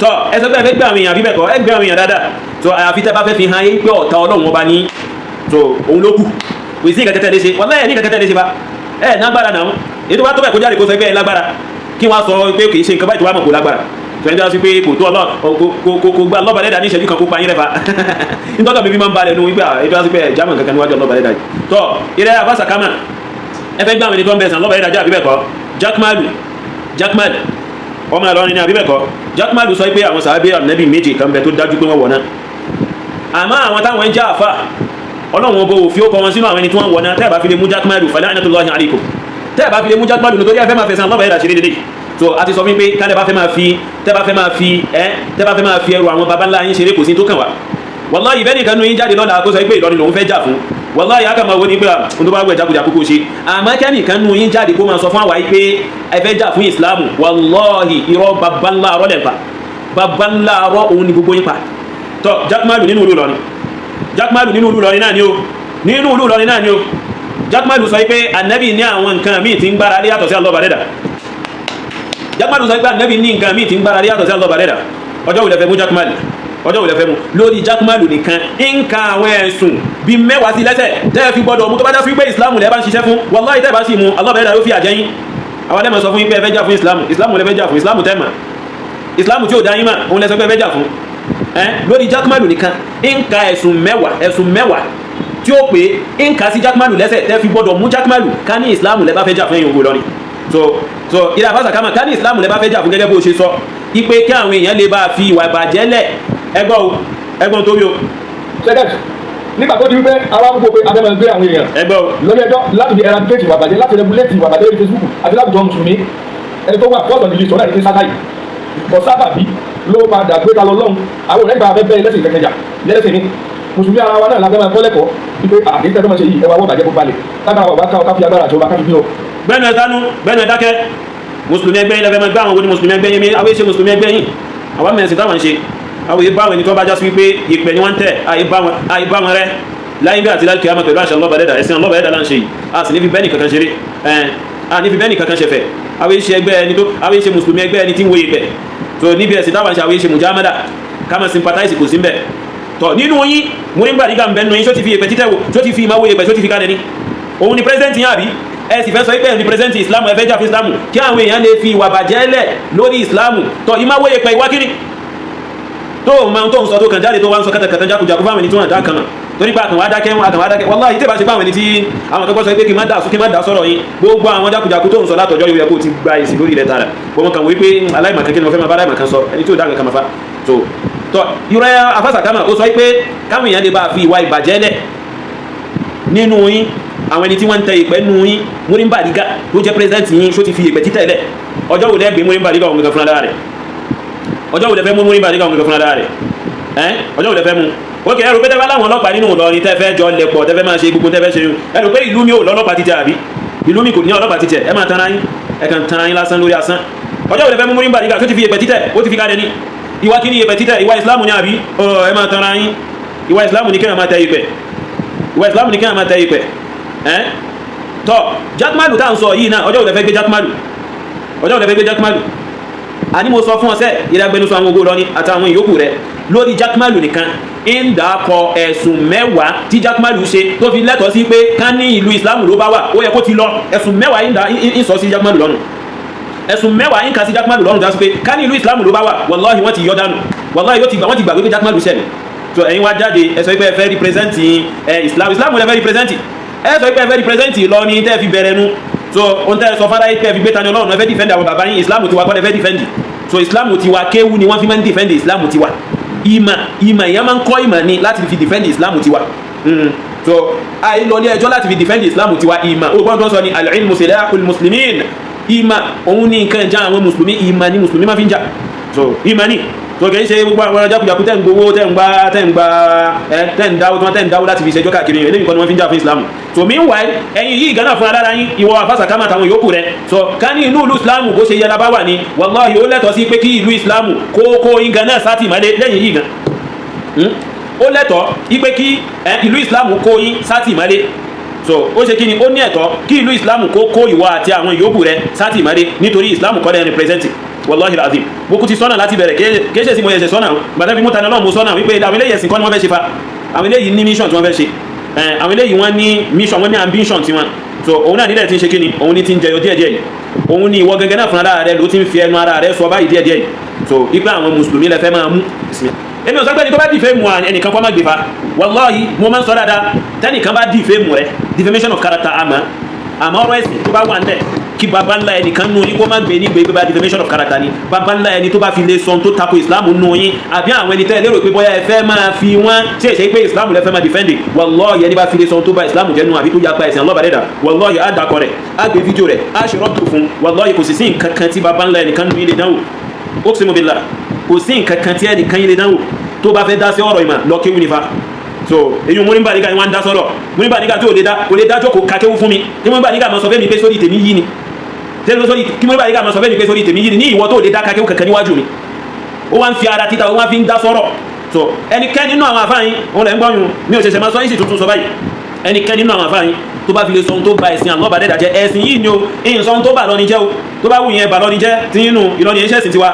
B: Tọ́ ẹ sọ pé ẹ fẹ́ gbé àwọn èèyàn àbí bẹ́ẹ̀ kọ́, ẹ gbé àwọn èèyàn dáadáa. So àyàfi tẹ́ bá fẹ́ fi hàn yín pé ọ̀tá Ọlọ́run ọba ní, so òun ló kù, kò sí nǹkan kẹtẹ́ lé ṣe. Wàláhì ẹ̀ ní nǹkan kẹtẹ́ lé ṣe bá ẹ̀ nágbára náà. Èyí tó bá tó bẹ̀ kó jáde kó sọ pé ẹ lágbára, kí wọ́n sọ pé kì í ṣe nǹkan báyìí tó wá mọ̀ kó lágbára. Tòun tó wá sí pé kò tó ọlọ́ kò gba lọ́ba lẹ́dà ní ìṣẹ́jú kan kó pa yín rẹ́fà nítorí mi fi máa ń balẹ̀ nu wípé èyí tó wá sí pé ẹ̀ jámọ̀ kankan níwájú ọlọ́ba lẹ́dà yìí. Tọ́ ilẹ̀ afásà kama ẹ fẹ́ gbà wọn ní tó ń bẹ̀ sàn lọ́ba lẹ́dà jẹ́ àbí bẹ́ẹ̀ kọ́? Jackmalu Jackmal ọmọ Ìlọrin ní àbí bẹ́ẹ̀ kọ́? Jackmalu sọ pé àwọn sàábé ànábì méjì kan bẹ tó dájú pé wọ́n wọ̀ náà, àmọ́ àwọn táwọn ń jẹ́ àfà Ọlọ́run ọbọ̀ òfin ó kọ wọn sínú àwọn ẹni tí wọ́n wọ̀ náà. Tẹ́ẹ̀ bá fi lè mú Jackmalu, fala'natullahi alaykum, tẹ́ẹ̀ bá fi lè mú Jackmalu nítorí ẹ fẹ́ máa fẹ̀sán lọ́bàá ẹ̀dà ṣeré dédé. So a ti sọ fún pé kálẹ̀ bá fẹ́ máa fi tẹ́ bá fẹ́ máa fi ẹ́ tẹ́ bá fẹ́ máa fi ẹrù àwọn baba ńlá yín ṣeré, kò sí tó kàn wá. Wallahi bẹ́ẹ̀ nìkan nu yín jáde lọ́la kó sọ pé Ìlọrin lòun fẹ́ jà fún, wallahi a kà máa wo ni pé ohun tó bá wẹ̀ jákujàku kó ṣe. Àmọ́ kẹ́nìkan nu yín jáde kó máa sọ fún àwa yìí pé ẹ fẹ́ jà fún ìsìlámù, wallahi irọ́ baba ńlá arọ́ lẹ̀ pa, baba ńlá arọ́ òun ni gbogbo yín pa. Tọ́ Jackmalu nínú ìlú Ìlọrin, Jackmalu nínú ìlú Ìlọrin náà ni o, nínú ìlú Ìlọrin náà ni o. Jackmalu sọ pé anabi ní àwọn nǹkan míì tí ń gbára lé yàtọ̀ sí Allah dẹ́dà. Jackmalu sọ pé anabi ní nǹkan míì tí ń gbára lé yàtọ̀ sí Allah dẹ́dà. Ọjọ́ wo lẹ fẹ́ mú Jackmalu? Ọjọ́ wo lẹ fẹ́ mú? Lórí Jackmalu nìkan ń ka àwọn ẹ̀sùn bíi 10 sí lẹ́sẹ̀ tẹ́ ẹ fi gbọ́dọ̀ mú. Tó bá já sí pé ìsìlámù lẹ́ bá ń ṣiṣẹ́ fún, wallahi tẹ́ ẹ bá sì mú, Allah dẹ́dà yóò fi àjẹ́ yín. Àwọn ẹlẹ́mọ̀ sọ fún yín pé ẹ fẹ́ jà fún ìsìlámù, ìsìlámù lẹ fẹ́ jà fún, ìsìlámù tẹ́ mà, ìsìlámù tí ò dá yín mà, òun lẹ sọ pé ẹ fẹ́ jà fún. Lórí Jackmalu nìkan ń ka ẹ̀sùn 10, ẹ̀sùn 10 tí ó pé ń ka sí Jackmalu lẹ́sẹ̀ tẹ́ fi gbọ́dọ̀ mú Jackmalu ká ní ìsìlámù lẹ́ bá fẹ́ jà fún ẹ̀yìn ògo Ìlọrin. So ilé àfàsà kama ká ní ìsìlámù lẹ́ bá fẹ́ jà fún gẹ́gẹ́ bó ṣe sọ ipe kí àwọn èèyàn lè bá fi ìwà ìbàjẹ́ lẹ̀. Ẹgbọ́n o, ẹgbọ́n tó bí o.
A: Second, nígbà tó di wípé àwa ń gbọ́ pé abẹ́ máa gbé àwọn èèyàn
B: ẹgbọ́n o
A: lórí ẹjọ́ láti fi eradicate ìwà ìbàjẹ́, láti regulate ìwà ìbàjẹ́ lórí Facebook àti láwùjọ mùsùlùmí, ẹni tó wà first on the list ọ̀nà ìdí sátáì bọ̀ sábàbí ló padà gbé ta lọ lọ́hùn. Àwọn ọ̀rẹ́ ìgbà abẹ́ bẹ́ẹ̀ lẹ́sìn kẹkẹjà lẹ́sìn ní mùsùlùmí ara wa náà la fẹ́ máa kọ́ lẹ́kọ̀ọ́ wípé àdéhùn tó máa ṣe yìí, ẹwà wọ́n bàjẹ́ kó balẹ̀ lágbára wà bá ká fi agbára àti ọba ká fi bí o.
B: Gbẹ́nu ẹ̀dánú, gbẹ́nu ẹ̀dákẹ́. Mùsùlùmí ẹgbẹ́ yín lẹ́fẹ̀ẹ́ máa gbá àwọn oní mùsùlùmí ẹgbẹ́ yín mi, àwọn èṣe mùsùlùmí ẹgbẹ́ yín, àwọn mẹ̀sìn táwọn ń ṣe, àwọn èyí báwọn ẹni tó bá já sí wípé ìpè ni wọ́n ń tẹ̀, àyè bá wọn rẹ́ láyé bí àti láti kíámà pẹ̀lú àṣà ọlọ́ba dẹ́dà, ẹ̀sìn ọlọ́ba dẹ́dà là ń ṣe yìí. A sì ní fi bẹ́ẹ̀nì kankan ṣeré, a ní fi bẹ́ẹ̀nì kankan ṣẹ̀fẹ̀. Àwọn èṣe ẹgbẹ́ ẹni tó, àwọn èṣe mùsùlùmí ẹgbẹ́ ẹni tí ń wo ìpè. So níbi ẹ̀sìn táwọn ń ṣe, àwọn èṣe mùjámádà ká máa sympathize kò sí mbẹ̀. Tọ̀ nínú yín mo ní gbàdígà ń bẹ nínú yín, ṣó ti fi ìpè títẹ̀ wò, ṣó ti fi ìmáwó ìpè, ṣó ti fi kalẹ̀ ni? Òun ni president yín àbí? Ẹ sì fẹ́ sọ pé ní president Islam, ẹ fẹ́ jà fún Islam kí àwọn èèyàn lè fi ìwà bàjẹ́ lẹ̀ lórí Islam. Tọ̀ ìmáwó ìpè ìwá kiri tó máa tó ń sọ tó kàn jáde tó wá ń sọ kàtàkàtà jákujàku fáwọn ẹni tí wọ́n dá kan mọ̀ torí pé àkànwá dákẹ́ wọn, àkànwá dákẹ́. Wallahi tí ìbá ṣe fáwọn ẹni tí àwọn akẹ́kọ̀ọ́ sọ pé kí má dà sọ̀rọ̀ yín, gbogbo àwọn jákujàku tó ń sọ látọjọ́ yóò yẹ kó ti gba èsì lórí ilẹ̀ tààrà. Gbogbo kan wí pé aláìmọ̀kan kí ni mo fẹ́ máa bá aláìmọ̀kan sọ, ẹni tí ò dá nǹkan kan máa fa. So tọ irọ́ afásàkámà ó sọ pé káwọn èèyàn lè bá fi ìwà ìbàjẹ́ lẹ̀ nínú yín, àwọn ẹni tí wọ́n ń tẹ ìpẹ́ nínú yín, Múrí Bàrígà tó jẹ́ president yín, ṣó ti fi ìpẹ́ títẹ̀ lẹ̀? Ọjọ́ wo lẹ́gbẹ̀ẹ́ Múrí Bàrígà òun gangan fúnra lára rẹ̀? Ọjọ́ wo lẹ fẹ́ mú Múrí Bàrígà òun gangan fúnra lára rẹ̀? Ọjọ́ wo lẹ fẹ́ mú? Ókè ẹrù pé tẹ́fẹ́ láwọn ọlọ́pàá nínú Ìlọrin tẹ́fẹ́ jọ lẹ̀pọ̀ tẹ́fẹ́ máa ṣe gbogbo tẹ́fẹ́ ṣe, ẹrù pé ìlú mi ò lọ́lọ́pàá títẹ̀ àbí ìlú mi kò ní ọlọ́pàá títẹ̀? Ẹ máa tanra yín, ẹ kàn tanra yín lásán lórí asán. Ọjọ́ wo lẹ fẹ́ mú Múrí Bàrígà tó ti fi ìpẹ́ títẹ̀, ó ti fi kalẹ̀ ní? Ìwà kí ni ìpẹ́ títẹ̀? Ìwà ìsìlámù ni àbí? Ẹ máa tanra yín. Ìwà ìsìlámù ni kéèyàn máa tẹ ìpẹ́, ìwà ìsìlámù ni kéèyàn máa tẹ ìpẹ́. Tọ́ Jackmalu tá à ń sọ yìí náà, ọjọ́ wo lẹ fẹ́ gbé Jackmalu? Ọjọ́ wo lẹ fẹ́ gbé Jackmalu? Àní mo sọ fún ọsẹ ìdágbẹnusọ àwọn ogun Ìlọrin àtàwọn ìyókù rẹ lórí Jackmalu nìkan ń dàkọ ẹ̀sùn 10 tí Jackmalu ṣe tó fi lẹ́tọ̀ọ́ sí pé ká ní ìlú ìsìlámù ló bá wà, ó yẹ kó ti lọ. Ẹ̀sùn 10 ń sọ sí Jackmalu lọ́rùn, ẹ̀sùn 10 ń kà sí Jackmalu lọ́rùn dá sí pé ká ní ìlú ìsìlámù ló bá wà, wallahi wọ́n ti yọ dànù, wallahi wọ́n ti gbàgbé pé Jackmalu ṣẹlẹ̀. So ẹ̀yin wá jáde ẹ sọ pé ẹ fẹ́ represent Islam, Islam lẹ fẹ́ represent, ẹ sọ pé ẹ fẹ́ represent Ìlọrin tẹ́ fi bẹ̀rẹ̀ nu. So ohun tẹ́ sọ fara yìí pé ẹ fi gbé Tani Ọlọ́run, ẹ fẹ́ defend àwọn bàbá yín, Islam ti wá kọ́ ẹ fẹ́ defend. So Islam tiwa, kéwu ni wọ́n fi máa ń defend Islam tiwa. Ìmọ̀, ìmọ̀, èèyàn máa ń kọ́ ìmọ̀ ni láti fi defend Islam tiwa. So àì lọ ilé ẹjọ́ láti fi defend Islam tiwa. Ìmọ̀, ó gbọ́n tó ń sọ ni al-ilmu silahul muslimin. Ìmọ̀ òun ní nǹkan ìjà àwọn mùsùlùmí. Ìmọ̀ ni mùsùlùmí máa fi ń jà. So ìmọ̀ ni. So kì í ṣe gbogbo àwọn jákujàku tẹ́ ń gbowó, tẹ́ ń gba ẹ, tẹ́ ń dáwó tí wọ́n tẹ́ ń dáwó láti fi ṣẹjọ́ káàkiri. Eléyìí kan ni wọ́n fi ń jà fún Islam. So meanwhile, ẹ̀yin yìí gánà fún alára yín, ìwọ àfàsàkámà àtàwọn yòókù rẹ̀, so ká ní inú ìlú Islam bó ṣe yẹra bá wà ní, wallahi, ó lẹ́tọ̀ọ́ sí pé kí ìlú Islam kó kó yín gan náà sátìmọ́lé lẹ́yìn yìí gan. Ó lẹ́tọ̀ọ́ ipe kí ìlú Islam kó yín sátìmọ́lé. So ó ṣe kí ni, ó ní ẹ̀tọ́ kí ìlú Islam kó kó ìwọ àti àwọn yòókù rẹ̀ sátìmọ́lé, nítorí Islam kọ́ lẹ́yìn represent. Wallahi alazim, mo kú ti sọ́nà láti bẹ̀rẹ̀. Kéṣe sí mo yẹ̀ṣẹ̀ sọ́nà gbàtẹ́ fi mú tani Ọlọ́run, mo sọ́nà wípé àwọn eléyìí, ẹ̀sìn kọ́ ni wọ́n fẹ́ ṣe fa. Àwọn eléyìí ní mission tí wọ́n fẹ́ ṣe. Àwọn eléyìí, wọ́n ní mission, wọ́n ní ambition tiwọn. So òun náà nílẹ̀ tí ń ṣe kí ni, òun ní ti ń jẹyọ díẹ̀díẹ̀ yìí. Òun ní ìwọ gẹ́gẹ́ náà fúnra rẹ ló ti ń fi ẹnu ara rẹ sọ báyìí díẹ̀díẹ̀ yìí. So ipa àwọn mùsùlùmí lẹ fẹ́ máa mú. Èmi ò sọ pé ẹni tó bá defame ẹnìkan kọ́ má gbé fa. Wallahi, mo máa ń sọ dáadáa, tẹ́nìkan bá defame rẹ, defamation of character, àmọ́ ọ̀rọ̀ ẹ̀sìn tó bá wà nílẹ̀, kí baba ńlá ẹnìkan nù yín kó má gbé ní gbé bá defamation of character ni. Baba ńlá ẹni tó bá fi lè sọ tó tako Islam nù yín, àbí àwọn ẹni tẹ́ ẹ lérò pé bóyá ẹ fẹ́ máa fi wọ́n ṣe é ṣe pé Islam lẹ fẹ́ máa defend, wallahi, ẹni bá fi lè sọ tó bá Islam jẹ́ nù àbí tó yapa ẹ̀sìn Allah dẹ́dà, wallahi, á dàkọ rẹ̀, á gbé fídíò rẹ̀, á ṣe rọ́pù fún. Wallahi, kò sì sí nǹkan kan tí baba ńlá ẹnìkan nù yín lè dánwò. Uqsimu billah, kò sí nǹkan kan tí ẹnìkan yín lè dánwò. Tó bá fẹ́ dá sí ọ̀rọ̀ ìmọ̀, lọ kéwù nífa. So èyí múrí bá nígbà ni wọ́n ń dá sọ́rọ̀. Múrí bá nígbà tí ò lè dá, kò lè dájọ́, kò ka kéwú fún mi. Tí múrí bá nígbà máa sọ fẹ́ mi pé sórí tèmi yí ni, tẹ́lẹ̀ sórí kí múrí bá nígbà máa sọ fẹ́ mi pé sórí tèmi yí ni, ní ìwọ tó lè dá ka kéwú kankan níwájú mi, ó wá ń fi ara títa, ó wá fi ń dá sọ́rọ̀. So ẹnikẹ́ni nínú àwọn àfáàyín, òun lẹ̀ ń gbọ́yún mi ò ṣẹ̀ṣẹ̀ máa sọ yín, sì tuntun sọ báyìí, ẹnikẹ́ni nínú àwọn àfáàyín tó bá fi lè sọ ohun tó ba ẹ̀sìn Allah bá dẹ́dà jẹ́, ẹ̀sìn yìí ni o, ìyìn sọ ohun tó bà lọ́ni jẹ́ o. Tó bá wù yẹn bà lọ́ni jẹ́ tí nínú Ìlọrin yẹn, ṣẹ̀sìn tiwa,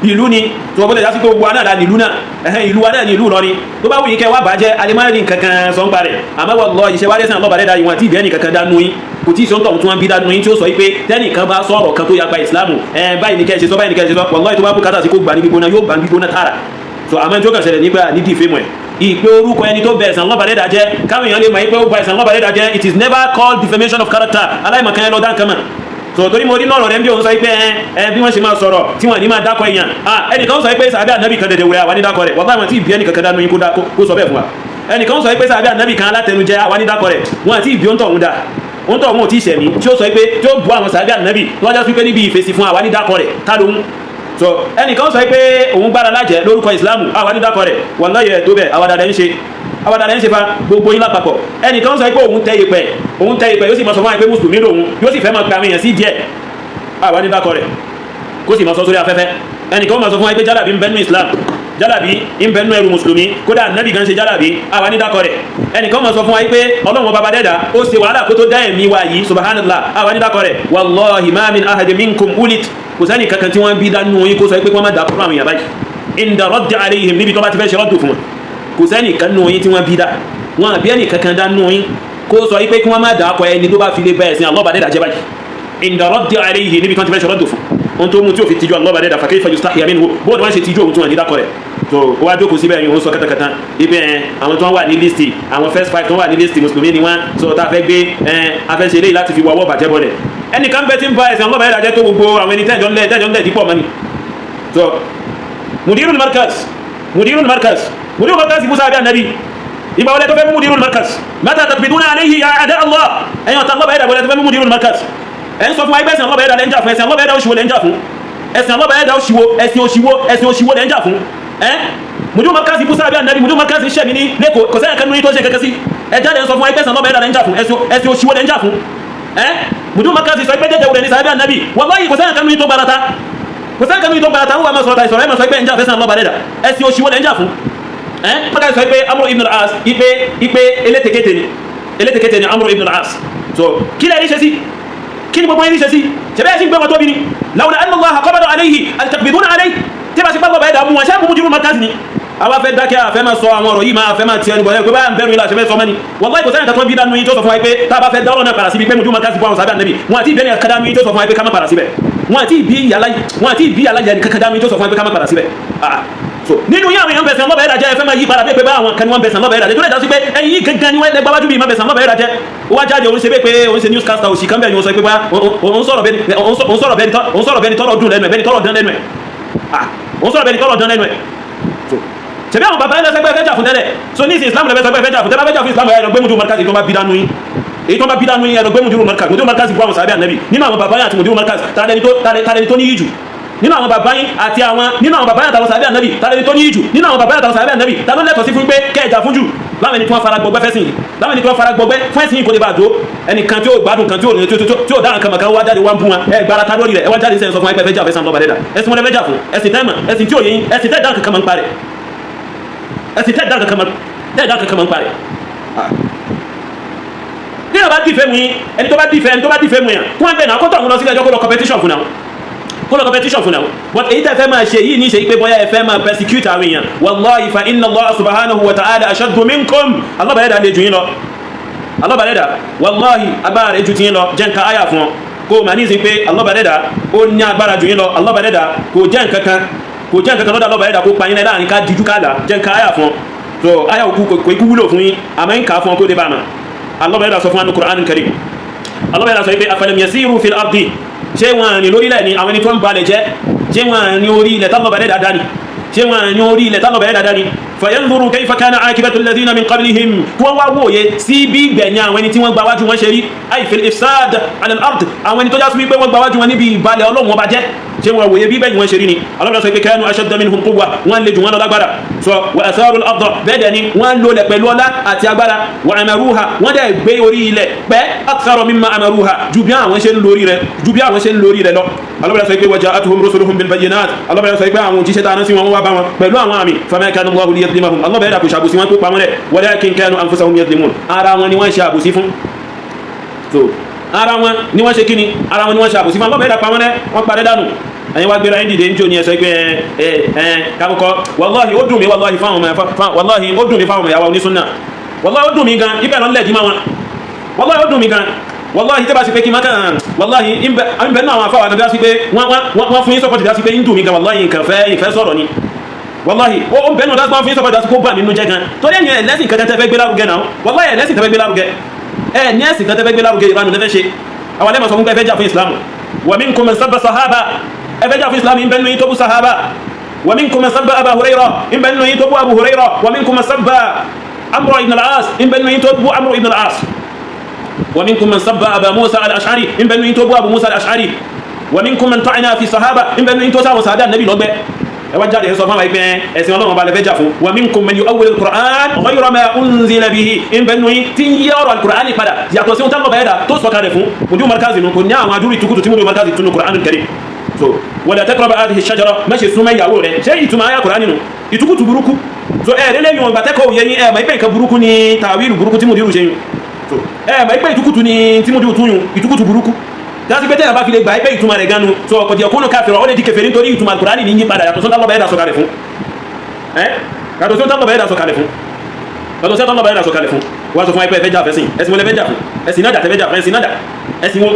B: ìlú ni tó bó lè jásí pé gbogbo wa náà la nílùú náà. Ẹ̀hẹ́n, ìlú wa náà ní ìlú Ìlọrin. Tó bá wù yín kẹ́ wá bàjẹ́, alimárì nǹkan kan sọ ń parẹ̀. Àmọ́ wallahi, iṣẹ́ wálé sàn Allah bá dẹ́dà ìwọ̀n àti ìbẹ́ẹ̀ nìkan kan dánú yín, kò tí ì sọ́ńtọ̀ tí wọ́n bí dánú yín tí ó sọ pé tẹ́nìkan bá sọ̀rọ̀ kan tó yapa Ìsìlámù ẹ̀, báyìí ní kẹ́ ṣe sọ, báyìí ní kẹ́ ṣe sọ. Wallahi, tó bá bùkátà sí kó gbà ní gbígbóná, yóò gbà ní gbígbóná tààrà. So àmọ́ tí ó kàn ṣẹlẹ̀ nígbà ní defame ẹ̀, ìpè orúkọ ẹni tó bẹ̀ ẹ̀sán lọ́ba dẹ́dà jẹ́, káwọn èèyàn lè mọ̀ pé ó ba ẹ̀sán lọ́ba dẹ́dà jẹ́, it is never called defamation of character. Aláìmọ̀kan ẹ lọ dá nǹkan mọ̀. So torí mo rí náà rẹ̀ ń bí òun sọ pé ẹ ẹ bí wọ́n ṣe máa sọ̀rọ̀ tí wọ́n ní máa dákọ̀ èèyàn. Ah, ẹnìkan sọ pé sàbí ànábì kan dẹ̀dẹ̀ wẹ̀, àwa ní dákọ̀ rẹ̀. Wọ́n bá wọn tí ìbí ẹnì kankan dánú yín kó sọ bẹ́ẹ̀ fún wa. Ẹnìkan sọ pé sàbí ànábì kan alátẹnujẹ, àwa ní dákọ̀ rẹ̀. Wọn àti ìbí òǹtọ̀ òun dà, òǹtọ̀ òun ò tí ì sẹ̀mí tí ó sọ pé tí ó bu àwọn sàbí ànábì tó wájá sí pé níbi ìfèsì fún, àwa ní dákọ̀ rẹ̀, tá ló ń so. Ẹnìkan sọ pé òun gbára lájẹ lórúkọ Ìsìlámù, àwa ní dákọ̀ rẹ̀. Wallahi, ẹ̀ tó bẹ̀, àwàdà rẹ̀ ń ṣe, àwàdà rẹ̀ ń ṣe fa gbogbo yín lápapọ̀. Ẹnìkan sọ pé òun tẹ ìpẹ́, òun tẹ ìpẹ́, yóò sì máa sọ fún wa pé mùsùlùmí lòun, yóò sì fẹ́ máa pe àwọn èèyàn sí díẹ̀, àwa ní dákọ̀ rẹ̀, kó sì máa sọ sórí afẹ́fẹ́. Ẹnìkan máa sọ fún wa pé jálàbí ń bẹ́nu Islam, jálàbí ń bẹ́nu ẹrù mùsùlùmí, kódà nábì gan ṣe jálàbí, àwa ní dákọ̀ rẹ̀. Ẹnìkan máa sọ fún wa pé Ọlọ́run ọba dẹ́dà ó ṣe wàhálà kó tó dá ẹ̀mí wa yìí, subhanallah, àwa ní dákọ̀ rẹ̀. Wallahi, ma min ahadin minkum ulit, kò sẹ́ni kankan tí wọ́n bí dánú yín kó sọ pé wọ́n má dà fún àwọn èèyàn báyìí inda raddi alayhim, níbi tó bá ti fẹ́ ṣe rọ́dù fún wọn. Kò sẹ́ni kan nù yín tí wọ́n bí dá wọn àbí ẹnì kankan dánú yín kó sọ pé kí wọ́n má dà kọ ẹni tó bá fi lè bá ẹ̀sìn Allah bá dẹ́dà jẹ́ báyìí inda raddi alayhi, níbi tó ti fẹ́ ṣe rọ́dù fún. Ohun tó mú tí ò fi tijú Allah bá dẹ́dà, fa kayfa yustahya minhu, bóòdù wọ́n ṣe tijú ohun tí wọ́n ní dákọ̀ rẹ̀. So ó wá jókòó síbẹ̀ yìí, ó ń sọ kátàkátà ibẹ̀ ẹ̀, àwọn tó wà ní list, àwọn first five tó wà ní list, mùsùlùmí ni wọ́n. So tá a fẹ́ gbé ẹ̀, a fẹ́ ṣe eléyìí láti fi wọ́wọ́ bàjẹ́ bọ́lẹ̀. Ẹnìkan bẹ tí ń ba ẹ̀sìn Allah bá dẹ́dà jẹ́ tó gbogbo àwọn ẹni tẹ́jọ́ ńlẹ̀ dípọ̀ mọ́ni. So mudirul markaz, mudirul markaz, mudirul markaz musa abi anabi, ìgbà wọlé tó fẹ́ mú mudirul markaz? Mata taqbiduna alayhi ya a'da Allah? Ẹ̀yin ọ̀tá Allah bá dẹ́dà, wọlé tó fẹ́ mú mudirul markaz? Ẹ̀ ń sọ fún wa ẹgbẹ́ ẹ̀sìn Allah bá dẹ́dà lẹ́ ń jà fún. Ẹ̀sìn Allah bá dẹ́dà òṣìwò lẹ́ ń jà fún? Ẹ̀sìn Allah bá dẹ́dà òṣìwò, ẹ̀sìn òṣìwò, ẹ̀sìn òṣìwò lẹ́ ń jà fún? Ẹ́ mudirul markaz musa abi anabi, mudirul markaz iṣẹ́ mi ní lẹ́kọ̀ọ́, kò sẹ́yìn kanú yín tó ṣe kankan sí. Ẹ jáde ń sọ fún wa ẹgbẹ́ ẹ̀sìn Allah bá dẹ́dà lẹ́ ń jà fún, ẹ̀sìn òṣìwò lẹ́ ń jà fún? Ẹ́ mudirul markaz sọ ẹgbẹ́ jẹ́jẹ́ wulẹ̀ ní sàbí anabi. Wallahi, kò sẹ́yìn kanú yín tó gbarata, kò sẹ́yìn kanú yín tó gbarata. Wọ́n wà máa sọ̀rọ̀ ìsọ̀rọ̀, ẹ̀ máa sọ ẹgbẹ́ ń jà fẹ́sàn Allah bá dẹ́dà, ẹ̀sìn òṣìwò lẹ́ ń jà fún? Ẹ́ pátá sọ pé Amru ibn al-As, ipe elétekete ni, elétekete ni Amru ibn al-As. So kí lẹ́ẹ̀rí ṣe sí? Kí ni gbogbo yín ṣe sí? Ṣe bẹ́ẹ̀ sí gbé wọn tóbi ni? Lawla anna Allaha qabada alayhi al-taqbiduna alayhi, tí bá ṣe pàgbọ́ báyìí dààmú wọn ṣé mú jùlọ markaz ni. Àwa fẹ́ dákẹ́, àfẹ́ máa sọ àwọn ọ̀rọ̀ yìí, máa fẹ́ máa tiẹ̀ níbọ̀ pé báyà ń bẹ̀rù ilé àṣẹ fẹ́ sọ mọ́ni. Wallahi, kò sẹ́yìn kan tó ń bí dánú yín tó sọ fún wa pé tá a bá fẹ́ dáwọ́ náà padà síbi pé mojú markaz bọ́ àwọn sábẹ́ ànábì wọn àti ìbẹ́ni kan dánú yín tó sọ fún wa pé ká má padà síbẹ̀. Wọn àti ìbí yàrá, wọn àti ìbí yàrá yẹn kankan dánú yín tó sọ fún wa pé ká má padà síbẹ̀. So nínú yín, àwọn èèyàn bẹ̀sẹ̀ lọ́bẹ̀ẹ́ dájẹ́, ẹ fẹ́ máa yí padà pé bá àwọn kan ní wọ́n bẹ̀sẹ̀ lọ́bẹ̀ẹ́ dájẹ́ tó lè dá sí pé ẹ̀yin yìí gangan ni wọ́n lẹ́gbàá wájú bí ma bẹ̀sẹ̀ lọ́bẹ̀ẹ́ dájẹ́. Ó wá jáde, òun ṣe bẹ́ẹ̀ pé òun ṣe newscaster òṣì kan bẹ́ẹ̀ ni. Wọ́n sọ pé bá òun sọ̀rọ̀ bẹ́ẹ̀ ni tọ́rọ̀ dùn lẹ́nu ẹ̀, bẹ́ẹ̀ ni tọ́rọ̀ dán lẹ́nu ẹ̀. Ah, òun sọ̀rọ̀ bẹ́ẹ̀ ni tọ́rọ̀ dán lẹ́nu ẹ̀. So ṣebí àwọn bàbá yẹn lẹ́sẹ̀gbẹ́ fẹ́ jà fún tẹ́lẹ̀. So ní ìsìn, Islam lẹ́fẹ́ sọgbẹ́ fẹ́ jà fún tẹ́lẹ̀, fẹ́ jà fún Islam, ẹ̀ lọ gbé mudiru markazi tó bá bí dánú yín, èyí tó bá bí dánú yín, ẹ lọ gbé mudiru markazi. Mudiru markazi bú àwọn sàbẹ̀ ànábì. Nínú àwọn bàbá yẹn àti mudiru markazi, tàlẹ́ni tó ní yìí jù nínú àwọn bàbá yín àti àwọn, nínú àwọn bàbá yín àtàwọn sàbẹ̀ ànábì, tàlẹ́ni tó ní yìí jù nínú àwọn bàbá yín àtàwọn sàbẹ̀ ànábì? Ta ló lẹ́tọ̀ọ́ sí fún pé kẹ́ẹ̀jà fún jù láwọn ẹni tí wọ́n fara gbọgbẹ́ fẹ́sìn yìí, láwọn ẹni tí wọ́n fara gbọgbẹ́ fún ẹ̀sìn yìí kò lè bá a dó? Ẹnìkan tí ó gbádùn kan, tí ó tí ó dára kan mọ̀kan, wá jáde, wá ń bú wọn. Ẹ gbára ta lórí rẹ̀, ẹ wá jáde sẹ́yìn sọ fún ẹgbẹ́ fẹ́ jà fẹ́ sàn lọ́ba dẹ́dà. Ẹ̀sìn wọn lẹ́fẹ́ jà fún? Ẹ̀sìn tẹ́mọ̀, ẹ̀sìn tí ò yẹn, ẹ̀sìn tẹ́ dára kankan máa ń parẹ́, ẹ̀sìn tẹ́ dára kankan máa, tẹ́ dára kankan máa ń parẹ́. Ní ọba dìfẹ́ mu yín, ẹni tó bá dìfẹ́, ẹni tó bá dìfẹ́ mu yàn kó wọn bẹ̀ náà, kó tọ̀ wọn lọ sílẹ̀ ẹjọ́, kó lọ competition fún náà, kó lọ competition fún náà. But èyí tẹ́ fẹ́ máa ṣe yìí ní ṣe pé bóyá ẹ fẹ́ máa persecute àwọn èèyàn. Wallahi, fa inna Allah subhanahu wa ta'ala ashaddu minkum. Allah bàrẹ́dà lè jù yín lọ. Allah bàrẹ́dà, wallahi, agbára rẹ̀ ju ti yín lọ. Jẹ́ nǹkan áyà fún ọ kó o mà ní ìsìn pé Allah bàrẹ́dà ó ní agbára jù yín lọ. Allah bàrẹ́dà kò jẹ́ nǹkan kan, kò jẹ́ nǹkan kan lọ́dọ̀ Allah bàrẹ́dà kó pa yín láàrin ká dijú ká là. Jẹ́ nǹkan áyà fún ọ. So áyà òkú kò ikú wúlò fún yín, àmọ́ ń kà á fún ọ kó lè bá a mà. Allah bàrẹ́dà sọ fún wa ní Qur'an Karim, Allah bàrẹ́dà sọ pé afalam yasiru fil ardi, ṣé wọn ní lórílẹ̀ ni? Àwọn ẹni tó ń balẹ̀ jẹ́, ṣé wọn ní orí ilẹ̀ tálọ̀ bẹ̀rẹ̀ dáadáa ni? Ṣé wọn ní orí ilẹ̀ tálọ̀ bẹ̀rẹ̀ dáadáa ni? Fayanzuru kayfa kana akibatu alladhina min qablihim, kí wọ́n wá wòye sí bí gbẹ̀yìn àwọn ẹni tí wọ́n gba wájú wọn ṣe rí. Ay fil ifsad ala al-ard, àwọn ẹni tó já sí wípé wọ́n gba wájú wọn níbi ìbalẹ̀ Ọlọ́run ọba jẹ́, ṣé wọn wòye bí gbẹ̀yìn wọn ṣe rí ni? Ọlọ́run sọ pé kanu ashadda minhum quwwa, wọ́n lè jù wọ́n lọ lágbára. So wa atharu al-ard, bẹ́ẹ̀ dẹ̀ ni wọ́n lò lẹ̀ pẹ̀lú ọlá àti agbára. Wa amaruha, wọ́n dẹ̀ gbé orí ilẹ̀ pẹ́, akthara mimma amaruha, ju bí àwọn ṣe ń lórí rẹ̀, ju bí àwọn ṣe ń lórí rẹ̀ lọ. Ọlọ́run sọ pé wa ja'atuhum rusuluhum bil bayyinat. Ọlọ́run sọ pé àwọn òjíṣẹ́ tá a rán sí wọn, wọ́n wá bá wọn pẹ̀lú àwọn àmì. Fama kana Allahu liyadhlimahum, Allah bẹ̀rẹ̀ kò ṣàbòsí wọn tó pa wọn rẹ̀. Walakin kanu anfusahum yadhlimun, ara wọn ni wọ́n ṣe àbòsí fún. So ara wọn ni wọ́n ṣe kíni? Ara wọn ni wọ́n ṣe àbòsí fún. Allah bẹ̀rẹ̀ pa wọn rẹ̀, wọ́n parẹ́ dànù. Ẹ̀yin wá gbéra yín dìde ń jò ní ẹsẹ̀ pé ẹ ẹ kakọkọ. Wallahi, ó dùn mí, wallahi, fáwọn ọmọ, wallahi, ó dùn mí fáwọn ọmọ ìyàwó onísúnà. Wallahi, ó dùn mí gan ibẹ̀ lọ́nlẹ̀ dì máa wọn. Wallahi, ó dùn mí gan. Wallahi, tẹ́ bá sí pé kí n má kàn, wallahi, ìbẹ̀ náà àwọn afáwà kan sí pé wọ́n fún yín sọ́pọ̀tì dá sí pé ń dùn mí gan. Wallahi, nǹkan fẹ́ ìfẹ́ sọ̀rọ̀ ni. Wallahi, ó ń bẹ́ẹ̀ náà dá sí wọ́n fún yín sọ́pọ̀tì dá sí kó bà mí nínú jẹ́ gan, torí ẹ̀yìn ẹ̀lẹ́sìn kankan tẹ́ fẹ́ gbé lárugẹ náà. Wallahi, ẹ̀lẹ́sìn tẹ́ fẹ́ gbé lárugẹ, ẹ̀ ní ẹ̀sìn kan tẹ́ fẹ́ gbé lárugẹ, ìbánu lẹ́fẹ́ ṣe. Àwọn alẹ́ mọ̀ sọ fún pé ẹ fẹ́ jà fún Ìsìlámù. Wa minkum man sabba sahaba, ẹ fẹ́ jà fún Ìsìlámù, ìbẹ̀ nínú yín tó bú sahaba. Wa minkum man sabba Aba Hurayra, ìbẹ̀ nínú yín tó bú Abu Hurayra. Wa minkum man sabba Amr ibn al-As, ìbẹ̀ nínú yín tó bú Amr ibn al-As. Wa minkum man sabba Aba Musa al-Ash'ari, ìbẹ̀ nínú yín tó bú Abu Musa al-Ash'ari. Wa minkum man ta'ana fi sahaba, ìbẹ̀ nínú yín tó sáwọn sàádà Nabi lọ́gbẹ́. Ẹ wá jáde sọ fún àwọn ẹgbẹ́ ẹ̀sìn Ọlọ́run ọba lẹ́fẹ́ jà fún. Wa minkum man yu'awwil al-Qur'an ghayra ma unzila bihi, ìbẹ̀ nínú yín tí ń yí ọ̀rọ̀ al-Qur'an padà yàtọ̀ sí ohun táwọn ọba ẹ̀dá tó sọ̀kalẹ̀ fún. Mudiru markazi nù kò ní àwọn adúrú ìtukùtù tí mudiru markazi tunu Qur'an al-Karim. So wala taqrabu hadhihi ash-shajara, má ṣe súnmọ́ ìyàwó rẹ̀, ṣé ìtumọ̀ ayá Qur'an nínú ìtukùtù burúkú? So ẹ̀ lélẹ́yìn wọn gbàtẹ́kọ̀ òye yín, ẹ̀ mọ̀ ìpè nǹkan burúkú ni tàwílù burúkú tí mudiru ṣe yún. So ẹ̀ mọ̀ ìpè ìtukùtù ni tí mudiru tún yún, ìtukùtù burúkú tásí pé tẹ́yà bá fi lè gbà ipé ìtumọ̀ rẹ̀ ganu. So ọkọ̀ kúnnù káfíọ̀, ó lè di kèfèrí nítorí ìtumọ̀ Al-Qur'ani ní yí padà yàtọ̀ sọ́tà lọ́bàá ẹ̀dà sọ̀kalẹ̀ fún ẹ́, yàtọ̀ sọ́tà lọ́bàá ẹ̀dà sọ̀kalẹ̀ fún, yàtọ̀ sọ́tà lọ́bàá ẹ̀dà sọ̀kalẹ̀ fún. Wọ́n sọ fún ẹgbẹ́ ẹ̀fẹ́ jà fẹ́sìn. Ẹ̀sìn wọlé fẹ́ jà fún? Ẹ̀sìn náà dà tẹ́fẹ́ jà fún? Ẹ̀sìn náà dà? Ẹ̀sìn wo?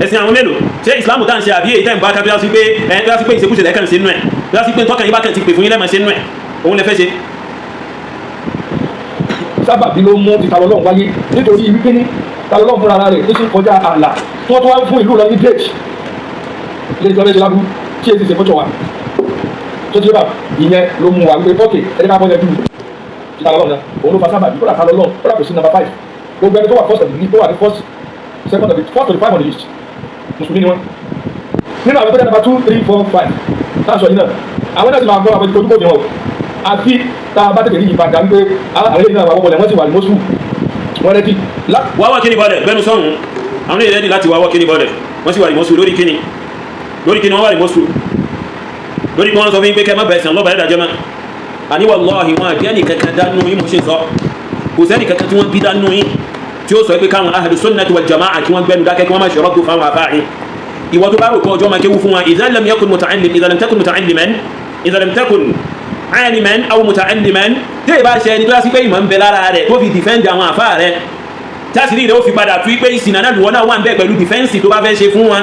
B: Ẹ̀sìn àwọn mélòó? Ṣé Ìsìlámù tá à ń ṣe, àbí èyí tẹ́ ń bá ká tó yá sí pé ẹ̀ tó yá sí pé ìṣekúṣe lẹ́kàn sí nú ẹ̀, tó yá sí pé tọ́kàn yín bá kàn ti pè fún yín lẹ́mọ̀ ṣe nú ẹ̀, òun lẹ fẹ́ ṣe?
A: Sábàbí ló mú ti Talọ́lọ́run wáyé, nítorí wípé ní Talọ́lọ́run fúnra rẹ̀ ní sí kọjá ààlà tí wọ́n tún wá ń fún ìlú lọ ní date lè jọ lẹ́sẹ̀ lábú tí èsì ṣe fọ́jọ́ wa tó ti bá. Ìyẹn ló mú wa wípé fọ́ọ̀kì ẹni ká bọ́lẹ̀ dùn ti Talọ́lọ́run náà, òun ló fa sábàbí. Kódà Talọ́lọ́run, kódà kò sí number five. Gbogbo ẹni tó wà first of the list, tó wà ní first, second of the first to the five on the list, mùsùlùmí ni wọ́n. Nínú àwọn tó jẹ́ number two, three, four, five táà sọ yìí náà, àwọn náà sì máa gbọ́ àwọn ojú kò ní wọn o, àfi tá a bá tètè rí ìpadà wípé àwọn eléyìí náà wà wọ́pọ̀ lẹ̀, wọ́n sì wà ní mọ́sù, wọ́n rẹ́dí.
B: Wá wá kíni bọ́lẹ̀ gbẹ́nu sọ́hun. Àwọn ènìyàn ready láti wá wá kíni bọ́lẹ̀, wọ́n sì wà ní mọ́sù. Lórí kíni? Lórí kíni wọ́n wà ní mọ́sù? Lórí kí wọ́n sọ fún yín pé kẹ́ má bẹ̀rẹ̀ sàn lọ́bàá ẹ̀dá jẹ́ mọ́. Àní wallahi, wọn àbí ẹnì kankan dánú yín, mo ṣe sọ, kò sẹ́nì kankan tí wọ́n bí dánú yín tí ó sọ pé káwọn ahlu sunnati wal jama'a kí wọ́n gbẹ́nu dákẹ́, kí wọ́n má ṣe rọ́dù fáwọn afáàyín. Ìwọ tó bá rò pé ọjọ́ máa kéwú fún wa, idha lam yakun muta'allim, idha lam takun muta'alliman, idha lam takun aliman aw muta'alliman, tí ì bá ṣe ẹni tó yá sí pé ìmọ̀ ń bẹ lára rẹ̀ tó fi defend àwọn àfáà rẹ̀, tásìrí rẹ̀ ó fi padà tú pé ìsìn náà lùwọ́ náà wà ń bẹ̀ pẹ̀lú defence tó bá fẹ́ ṣe fún wọn,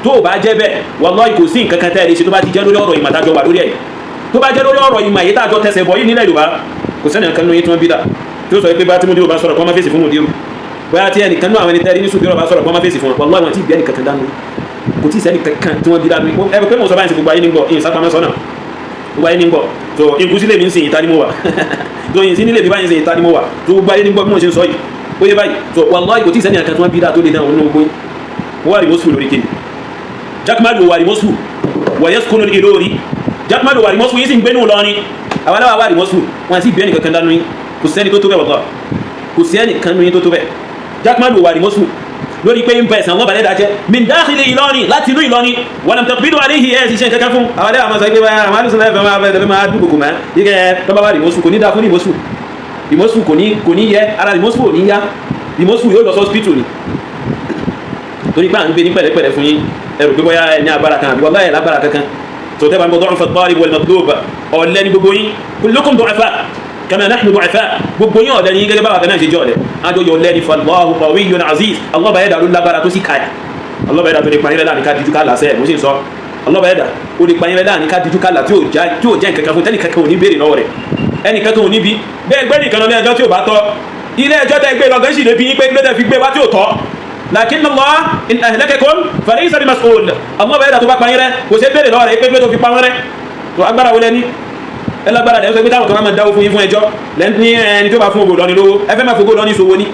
B: tó o bá jẹ́ bẹ́ẹ̀, wallahi, kò sí nǹkan kan tẹ́ ẹ lè ṣe. Tó bá ti jẹ́ lórí ọ̀rọ̀ ìmọ̀ àtàjọ wà lórí ẹ̀, tó bá jẹ́ lórí ọ̀rọ̀ ìmọ̀ èyí tàjọ tẹsẹ̀ bọ̀ yìí nílẹ̀ Yorùbá, kò sẹ́ni kan nínú yín tí wọ́n bí dà tí ó sọ pé bá tí múdìrú bá sọ̀rọ̀ kọ́ máa fèsì fún múdìrú, bóyá tí ẹnìkan náà àwọn ẹni tẹ́rí ní sùdúrọ̀ bá sọ̀rọ̀ kọ́ máa fèsì fún wọn. Wallahi, wọn ti bí ẹnìkan kan dánú. Kò tí ì sẹ́ni kankan tí wọ́n bí dánú. Ẹ pé mo sọ báyìí sí, gbogbo ayé ní gbọ́, ìyìn sápamọ́ sọ́nà, gbogbo ayé ní gbọ́. So ìkúsílẹ̀ mi ń sìn, ìta ni mo wà. So ìyìn sí nílé mi báyìí ń sìn, ìta ni mo wà. So gbogbo ayé ní gbọ́ bí mo ṣe ń sọ yìí, ó yé báyìí. So wallahi, kò tí ì sẹ́ni kankan tí wọ́n bí dá tó lè dán òun ní gbogbo yín. Wọ́n wà remorseful lórí kéde Jack Madu wà remorseful wà yaskunu Ìlọrin. Jack Madu wà remorseful yìí sì ń gbénú Ìlọrin. Àwọn aláwa wà remorseful, wọn àti ìbí ẹnì kankan dánú yín. Kò sẹ́ni tó tó bẹ́ẹ̀, wallahi kò sí ẹnì kan nú yín tó tó bẹ́ẹ̀. Jack Madu wà remorseful lórí pé ń bẹ ẹ̀sán lọ́ba lẹ́dàá jẹ́ min dakhili Ìlọrin, láti inú Ìlọrin. Walam taqbidu alayhi, ẹ̀ ṣiṣẹ́ kankan fún àwọn aláwa. Máa sọ pé àwọn alùsùn náà fẹ́ máa dúnkòkò mọ́ yíkẹ́ tọ́ba wà remorseful, kò ní dáa fún remorseful. Remorseful kò ní yẹ ara, remorseful ò ní yá, remorseful yóò lọ sí hospital ni. Torí pé à ń gbé ní pẹ̀lẹ́pẹ̀lẹ́ fún yín, ẹrù pé bóyá ẹ ní agbára kan àbí wallahi ẹ̀ lágbára kankan tó tẹ́ bá ń bọ́. Da'ufa at-talib wal-matlub, ọ̀lẹ́ ní gbogbo yín. Kullukum du'afa kama nahnu du'afa, gbogbo yín ọ̀lẹ́ ní gẹ́gẹ́ bá wà kan náà ṣe jẹ́ ọ̀lẹ́ àjọyọ̀ ọ̀lẹ́ ní. Fallahu qawiyyun aziz, Allah bá yẹ́dà ló lágbára tó sì káyà. Allah bá yẹ́dà tó lè parí rẹ̀ láàrin ká dijú ká làṣẹ. Mo sì ń sọ, Allah bá yẹ́dà ó lè parí rẹ̀ láàrin ká dijú ká là tí ò jẹ́ nǹkan kan fún tẹ́nì kankan ò ní béèrè lọ́wọ́ rẹ̀, ẹnì kankan ò ní bí bẹ́ẹ̀ gbẹ́ nìkan lọ ní ẹjọ́ tí ò bá tọ́. Ilé ẹjọ́ tẹ́ gbé lọ gan sì lè bí yín pé ló fi gbé wá tí ò tọ́. Lakin Allah in ahlakakum falaysa bimas'ul, Allah bá yẹ́dà tó bá parí rẹ̀, kò ṣe béèrè lọ́wọ́ rẹ̀ pé tó fi pa wọ́n rẹ̀. Tó agbára wọlé ní ẹlágbára lẹ́yìn sọ pé táwọn kan máa dáwó fún yín fún ẹjọ́ lẹ́ni ẹni tó bá fún ògbò lọ́ni lówó. Ẹ fẹ́ máa fògbò lọ́ni ṣòwò ní?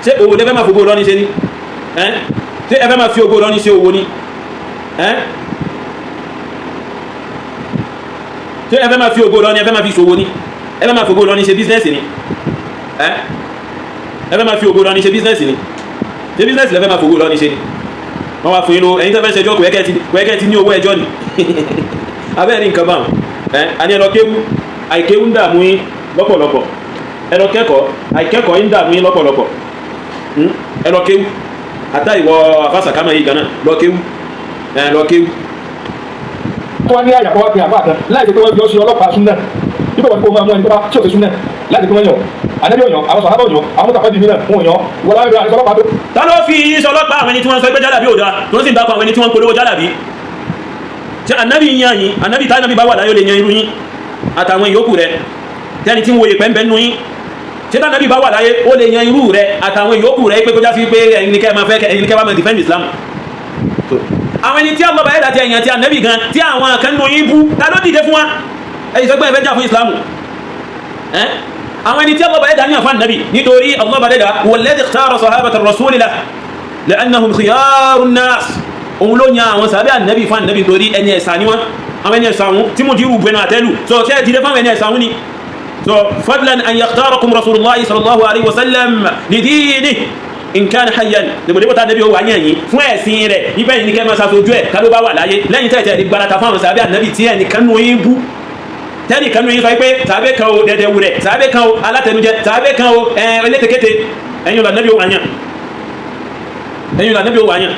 B: Ṣé òwò lẹ́fẹ́ máa fògbò lọ́ni ṣe ní? Ṣé ẹ fẹ́ máa fi ògbò lọ́ni ṣe òwò ní? Ṣé ẹ fẹ́ máa fi ògbò lọ́ni, ẹ fẹ́ máa fi ṣòwò ní? Ẹ fẹ́ máa fògbò lọ́ni ṣe bísínẹ́sì ní? Ẹ fẹ́ máa fi ògbò lọ́ni ṣe bísínẹ́sì ní? Ṣé bísínẹ́sì lẹ́fẹ́ máa fògbò lọ́ni ṣe ni? Wọ́n wá fún yín lówó, ẹ̀yin tó fẹ́ ṣẹjọ́, kò yẹ kẹ́ ti ní owó ẹjọ́ ni. Abẹ́rẹ́ ní nǹkan báwọn ẹ àní ẹ lọ kéwú, àìkéwú ń dààmú yín lọ́pọ̀lọpọ̀. Ẹ lọ kẹ́kọ̀ọ́, àìkẹ́kọ̀ọ́ ń dààmú yín lọ́pọ̀lọpọ̀. Ẹ lọ kéwú. Àtà ìwọ àfàsàkámà yìí ganan, lọ kéwú, ẹ lọ kéwú.
A: Tó wá ní àyàkọ́ wá pe àbá kan láì jẹ́ pé wọ́n fi ọ́ sí ọlọ́pàá súnà ibẹ̀, wọ́n kó máa mú ẹni tó bá tí ò sí súnà láti pé wọ́n yàn ànábì ọ̀yàn, àwọn sàhábà ọ̀yàn, àwọn mọ́tàkọ́ di mìíràn wọn yàn wọ́n láwọn ìbẹ̀rẹ̀ ọlọ́pàá tó.
B: Ta ló fi yín sọ ọlọ́pàá àwọn ẹni tí wọ́n sọ pé jálàbí ò dáa, tó ń sì ń dákọ̀ àwọn ẹni tí wọ́n ń polówó jálàbí? Ṣe ànábì yan yín? Ànábì tá ànábì bá wà láyé ó lè yan irú yín àtàwọn ìyókù rẹ tẹni tí ń wòye pẹ́ńpẹ́ nínú yín? Ṣé tá ànábì bá wà láyé ó lè yan irú rẹ àtàwọn ìyókù rẹ pé kó já sí pé ẹ̀yin ni kẹ́ máa fẹ́, ẹ̀yin ni kẹ́ bá máa defend Islam? Àwọn ẹni tí Allah bá yẹ́dà ti ẹ̀yàn ti ànábì gan tí àwọn kan nínú yín bú, ta ló dìde fún wa? Ẹ̀yin sọ pé ẹ fẹ́ jà fún Islam. Àwọn ẹni tí Allah bá yẹ́dà yàn fún ànábì, nítorí Allah bá yẹ́dà walladhi ikhtara sahabata rasulillah li'annahum khiyarun nas, òun ló yan àwọn sàbẹ́ ànábì fún ànábì torí ẹni ẹ̀sà ni wọ́n. Àwọn ẹni ẹ̀sà wọn tí mo dirú bẹnu àtẹ́lù so ṣe é dìde fáwọn ẹni ẹ̀sà wọn ni. So fadlan an yakhtarakum rasulullah sallallahu alayhi wa sallam li dinihi in kana hayyan, dèbòdèbò tá ànábì ó wà yàn yín fún ẹ̀sìn rẹ̀ ibẹ̀ yìí ni kẹ́ máa ṣàṣojú ẹ̀ ká ló bá wà láyé lẹ́yìn tẹ̀tẹ̀ ní gbarata fún àwọn sàbẹ́ ànábì tí ẹnìkan nù yín bú, tẹ́nìkan nù yín sọ pé sàbẹ́ kan o dẹ̀dẹ̀ wù rẹ̀, sàbẹ́ kan o alátẹnujẹ, sàbẹ́ kan o ẹlẹ́tẹ̀kẹ́tẹ̀, ẹ̀yin lànàbì ó wà yàn, ẹ̀yin lànàbì ó wà yàn.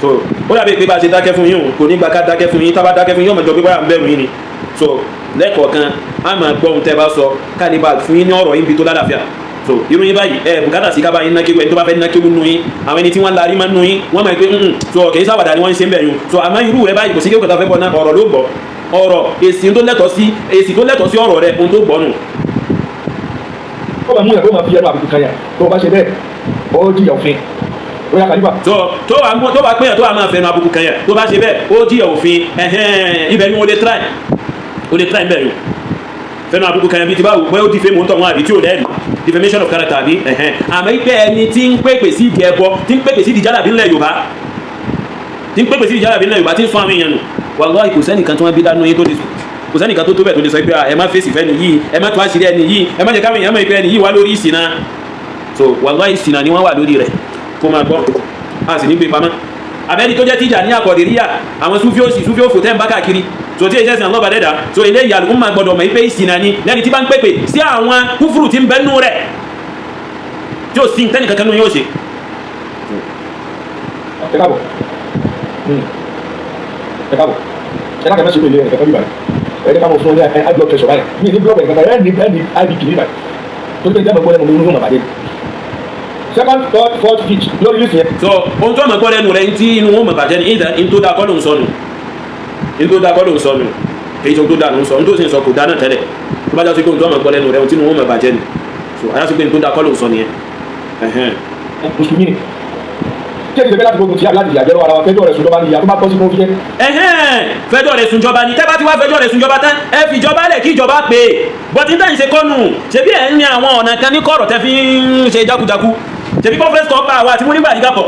B: So ó dàbí pé bá a ṣe dákẹ́ fún yín o, kò ní gba ká dákẹ́ fún yín. Tá bá dákẹ́ fún yín, ọmọ ìjọ pé báyà ń bẹ̀rù yín ni. So lẹ́kọ̀ọ̀kan a máa gbọ́ ohun tẹ́ bá sọ ká ní bá fún yín ní ọ̀rọ̀ yín bí tó lálàáfíà. So irú yín báyìí, ẹ bùkátà sí ká bá yín ná kéwú. Ẹni tó bá fẹ́ ná kéwú nù yín, àwọn ẹni tí wọ́n larí máa nù yín, wọ́n máa pé so kì í sáwàdà ni wọ́n ń ṣe ń bẹ̀ yín. So àmọ́ irú rẹ báyìí, kò sí kéwú kẹta fẹ́ bọ̀ náà, ọ̀rọ̀ ló gbọ́, ọ̀rọ̀ èsì tó lẹ́tọ̀ọ́ sí, èsì tó lẹ́tọ̀ọ́ sí ọ̀rọ̀ rẹ, ohun tó gbọ́ nù.
A: Ó máa mú yàn tó máa fi ẹnu àbùkù kan yàn, tó bá ṣe bẹ́ẹ̀ ó jìyà òfin, ó yà kàlífà.
B: Tó tó wà tó bá péyàn tó wà máa fẹnu àbùkù kan yàn, tó bá ṣe bẹ́ẹ̀ ó jìyà òfin. Ẹ̀hẹ́n, ibẹ̀ ni wọ́n lè try, ó lè try bẹ́ẹ̀ yòó fẹnu àbùkù kan yàn bí ti báwo, bóyá ó di fame ń tọ̀ wọn àbí tí ò lẹ́rìí, defamation of character àbí. Ẹ̀hẹ́n, àmọ́ ìpẹ́ ẹni tí ń pèpè sí ìdí ẹbọ, tí ń pèpè sí ìdí jálàbí ńlẹ̀ Yorùbá, tí ń pèpè sí ìdí jálàbí ńlẹ̀ Yorùbá, tí ń sọ àwọn èèyàn nù, wàláhì kò sẹ́nìkan tí wọ́n bí dánú yín tó lè, kò sẹ́nìkan tó tó bẹ̀ tó lè sọ pé ẹ má fèsì fẹ́ni yìí, ẹ má tó àṣírí ẹni yìí, ẹ má jẹ́ káwọn èèyàn mọ̀ pé ẹni yìí wà lórí ìsìnà. So wàláhì ìsìnà ni wọ́n wà lórí rẹ̀, kó máa gbọ́, a sì ní gbé pamọ́. Abẹ́ni tó jẹ́ tíjà ní àkọ̀dìríyà, àwọn súfí òsì, súfí òfò tẹ́ ń bá káàkiri, so tí ìṣẹ́sìn Allah bá dẹ́dà, so ilé ìyá àlùkùn máa gbọ́dọ̀ mọ̀ pé ìsìnà ni lẹ́ni tí bá ń pèpè sí àwọn kúfùrù tí ń bẹ nú rẹ̀ tí ó sì ń tẹ́nì kankan nú yóò ṣe.
A: Ẹ káàbọ̀, ẹ káàbọ̀, ẹ káàbọ̀, ẹ má ṣe pé ilé ẹ̀ kankan bí báyìí, ẹ jẹ́ ká mọ̀ fún ọ ní high blood pressure báyìí, mi ní blood pressure kankan, ẹ ní IBP ní báyìí, torí pé ìjábọ̀ gbọ́ lẹ́nu mi ń rún màbàdé. Second, third, fourth, fifth lórí list yẹn.
B: So ohun tó mọ̀ gbọ́ lẹ́nu rẹ̀ tí inú wọn mọ̀ bàjẹ́ ni ìdá ní tó dáa kọ́ ló ń sọ nù, ní tó dáa kọ́ ló ń sọ nù, kì í ṣe ohun tó dáa ló ń sọ, ohun tó sì ń sọ kò dáa náà tẹ́lẹ̀. Tó bá jásí pé ohun tó mọ̀ gbọ́ lẹ́nu rẹ̀ ohun tí inú wọn mọ̀ bàjẹ́ ni, so ajásí pé ní tó dáa kọ́ ló ń sọ nìyẹn.
A: Mùsùlùmí ni. Kí èdè láti gbógun ti àbí láti ìyàjẹ́ lọ́wọ́ ara wa, fẹjọ́ rẹ̀ sùn lọ́ba ní ìyá tó bá tọ́ sí fún fíjẹ́.
B: Ẹ̀hẹ́n, fẹjọ́ rẹ̀ sùn jọba ni. Tẹ́ bá ti wá fẹjọ́ rẹ̀ sùn jọba tán, ẹ fi ìjọba lẹ̀ kí ìjọba pè é. Bọ́tí táyì ṣe kọ́nù, ṣebí ẹ̀ ń ní àwọn ọ̀nà kan ní kọ̀rọ̀ tẹ́ fi ń ṣe jákujáku. Ṣebí conference call pa àwa àti Múrí Bàrígà pọ̀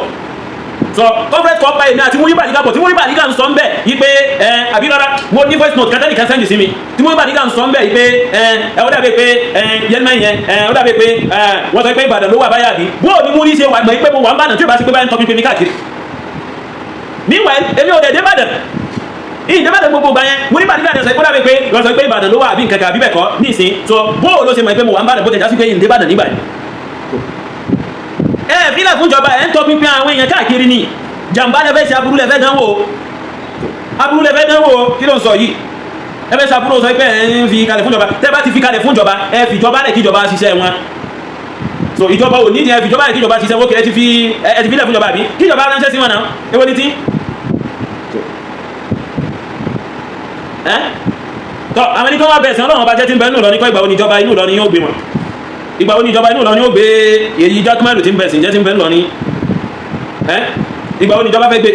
B: sọ, conference call pa èmi àti Múrí Bàrígà pọ̀, tí Múrí Bàrígà ń sọ ń bẹ̀ yí pé ẹ àbí rárá, mo ní voice note kátàlì kan send sí mi tí Múrí Bàrígà ń sọ ń bẹ̀ yí pé ẹ ẹ ó dàbí pé ẹ yẹn yẹn ẹ ó dàbí pé ẹ wọ́n sọ pé Ìbàdàn ló wà báyà bí bó ni Múrí ṣe wà gbọ̀n pé mo wà ń bàdàn tí ò bá ṣe pé báyìí ń tọ́ pípé mi káàkiri. Meanwhile, èmi ò dẹ̀ dé Ìbàdàn, ìdè Ìbàdàn gbogbo gbà yẹn. Múrí Bàrígà sọ pé ó dàbí pé wọ́n sọ pé Ìbàdàn ló wà àbí nǹkan kan àbí bẹ́ẹ̀ kọ́ ní ìsín sọ bó ló ṣe mọ̀ pé mo wà ń bàdàn, bó tẹ̀ já sí pé ìdè Ìbàdàn nígbà yẹn. Ẹ fílẹ̀ fúnjọba, ẹ̀ ń tọpinpin àwọn èèyàn káàkiri ni. Jàǹbá lẹ́fẹ́ ṣe, aburú lẹ́fẹ́ dánwò, aburú lẹ́fẹ́ dánwò. Kí ló ń sọ yìí? Ẹ fẹ́ ṣàbúrò, sọ pé ẹ ń fi kalẹ̀ fúnjọba. Tẹ́ bá ti fi kalẹ̀ fúnjọba, ẹ fìjọba lẹ̀ kíjọba ṣiṣẹ́ wọn. So ìjọba ò ní ẹ fìjọba lẹ̀ kíjọba ṣiṣẹ́ wọn. Kì ẹ ti fi ẹ ti filẹ̀ fúnjọba àbí kíjọba ránṣẹ́ sí wọn náà. Èwo ni tí ẹ tọ́ àwọn ẹni tó wá bẹ̀sẹ̀ Ọlọ́run ọba jẹ́ tí ń bẹ inú Ìlọrin kọ́? Ìgbà wo ni ìjọba inú Ìlọrin yóò gbé wọn? Ìgbà wo ni ìjọba inú Ìlọrin yóò gbé èyí jákèmálù tí ń bẹ̀sìn jẹ́ tí ń bẹ Ìlọrin ẹ? Ìgbà wo ni ìjọba fẹ́ gbé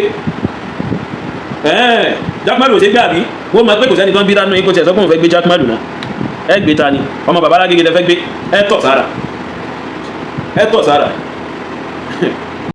B: ẹ jákèmálù? Ò ṣe gbé àbí wọ́n mọ̀ pé kò sẹ́ni tó ń bí dánú yín kó tiẹ̀ sọ pé òun fẹ́ gbé jákèmálù náà. Ẹ gbé ta ni? Ọmọ bàbá alágége lẹ fẹ́ gbé. Ẹ tọ̀ sára, ẹ tọ̀ sára.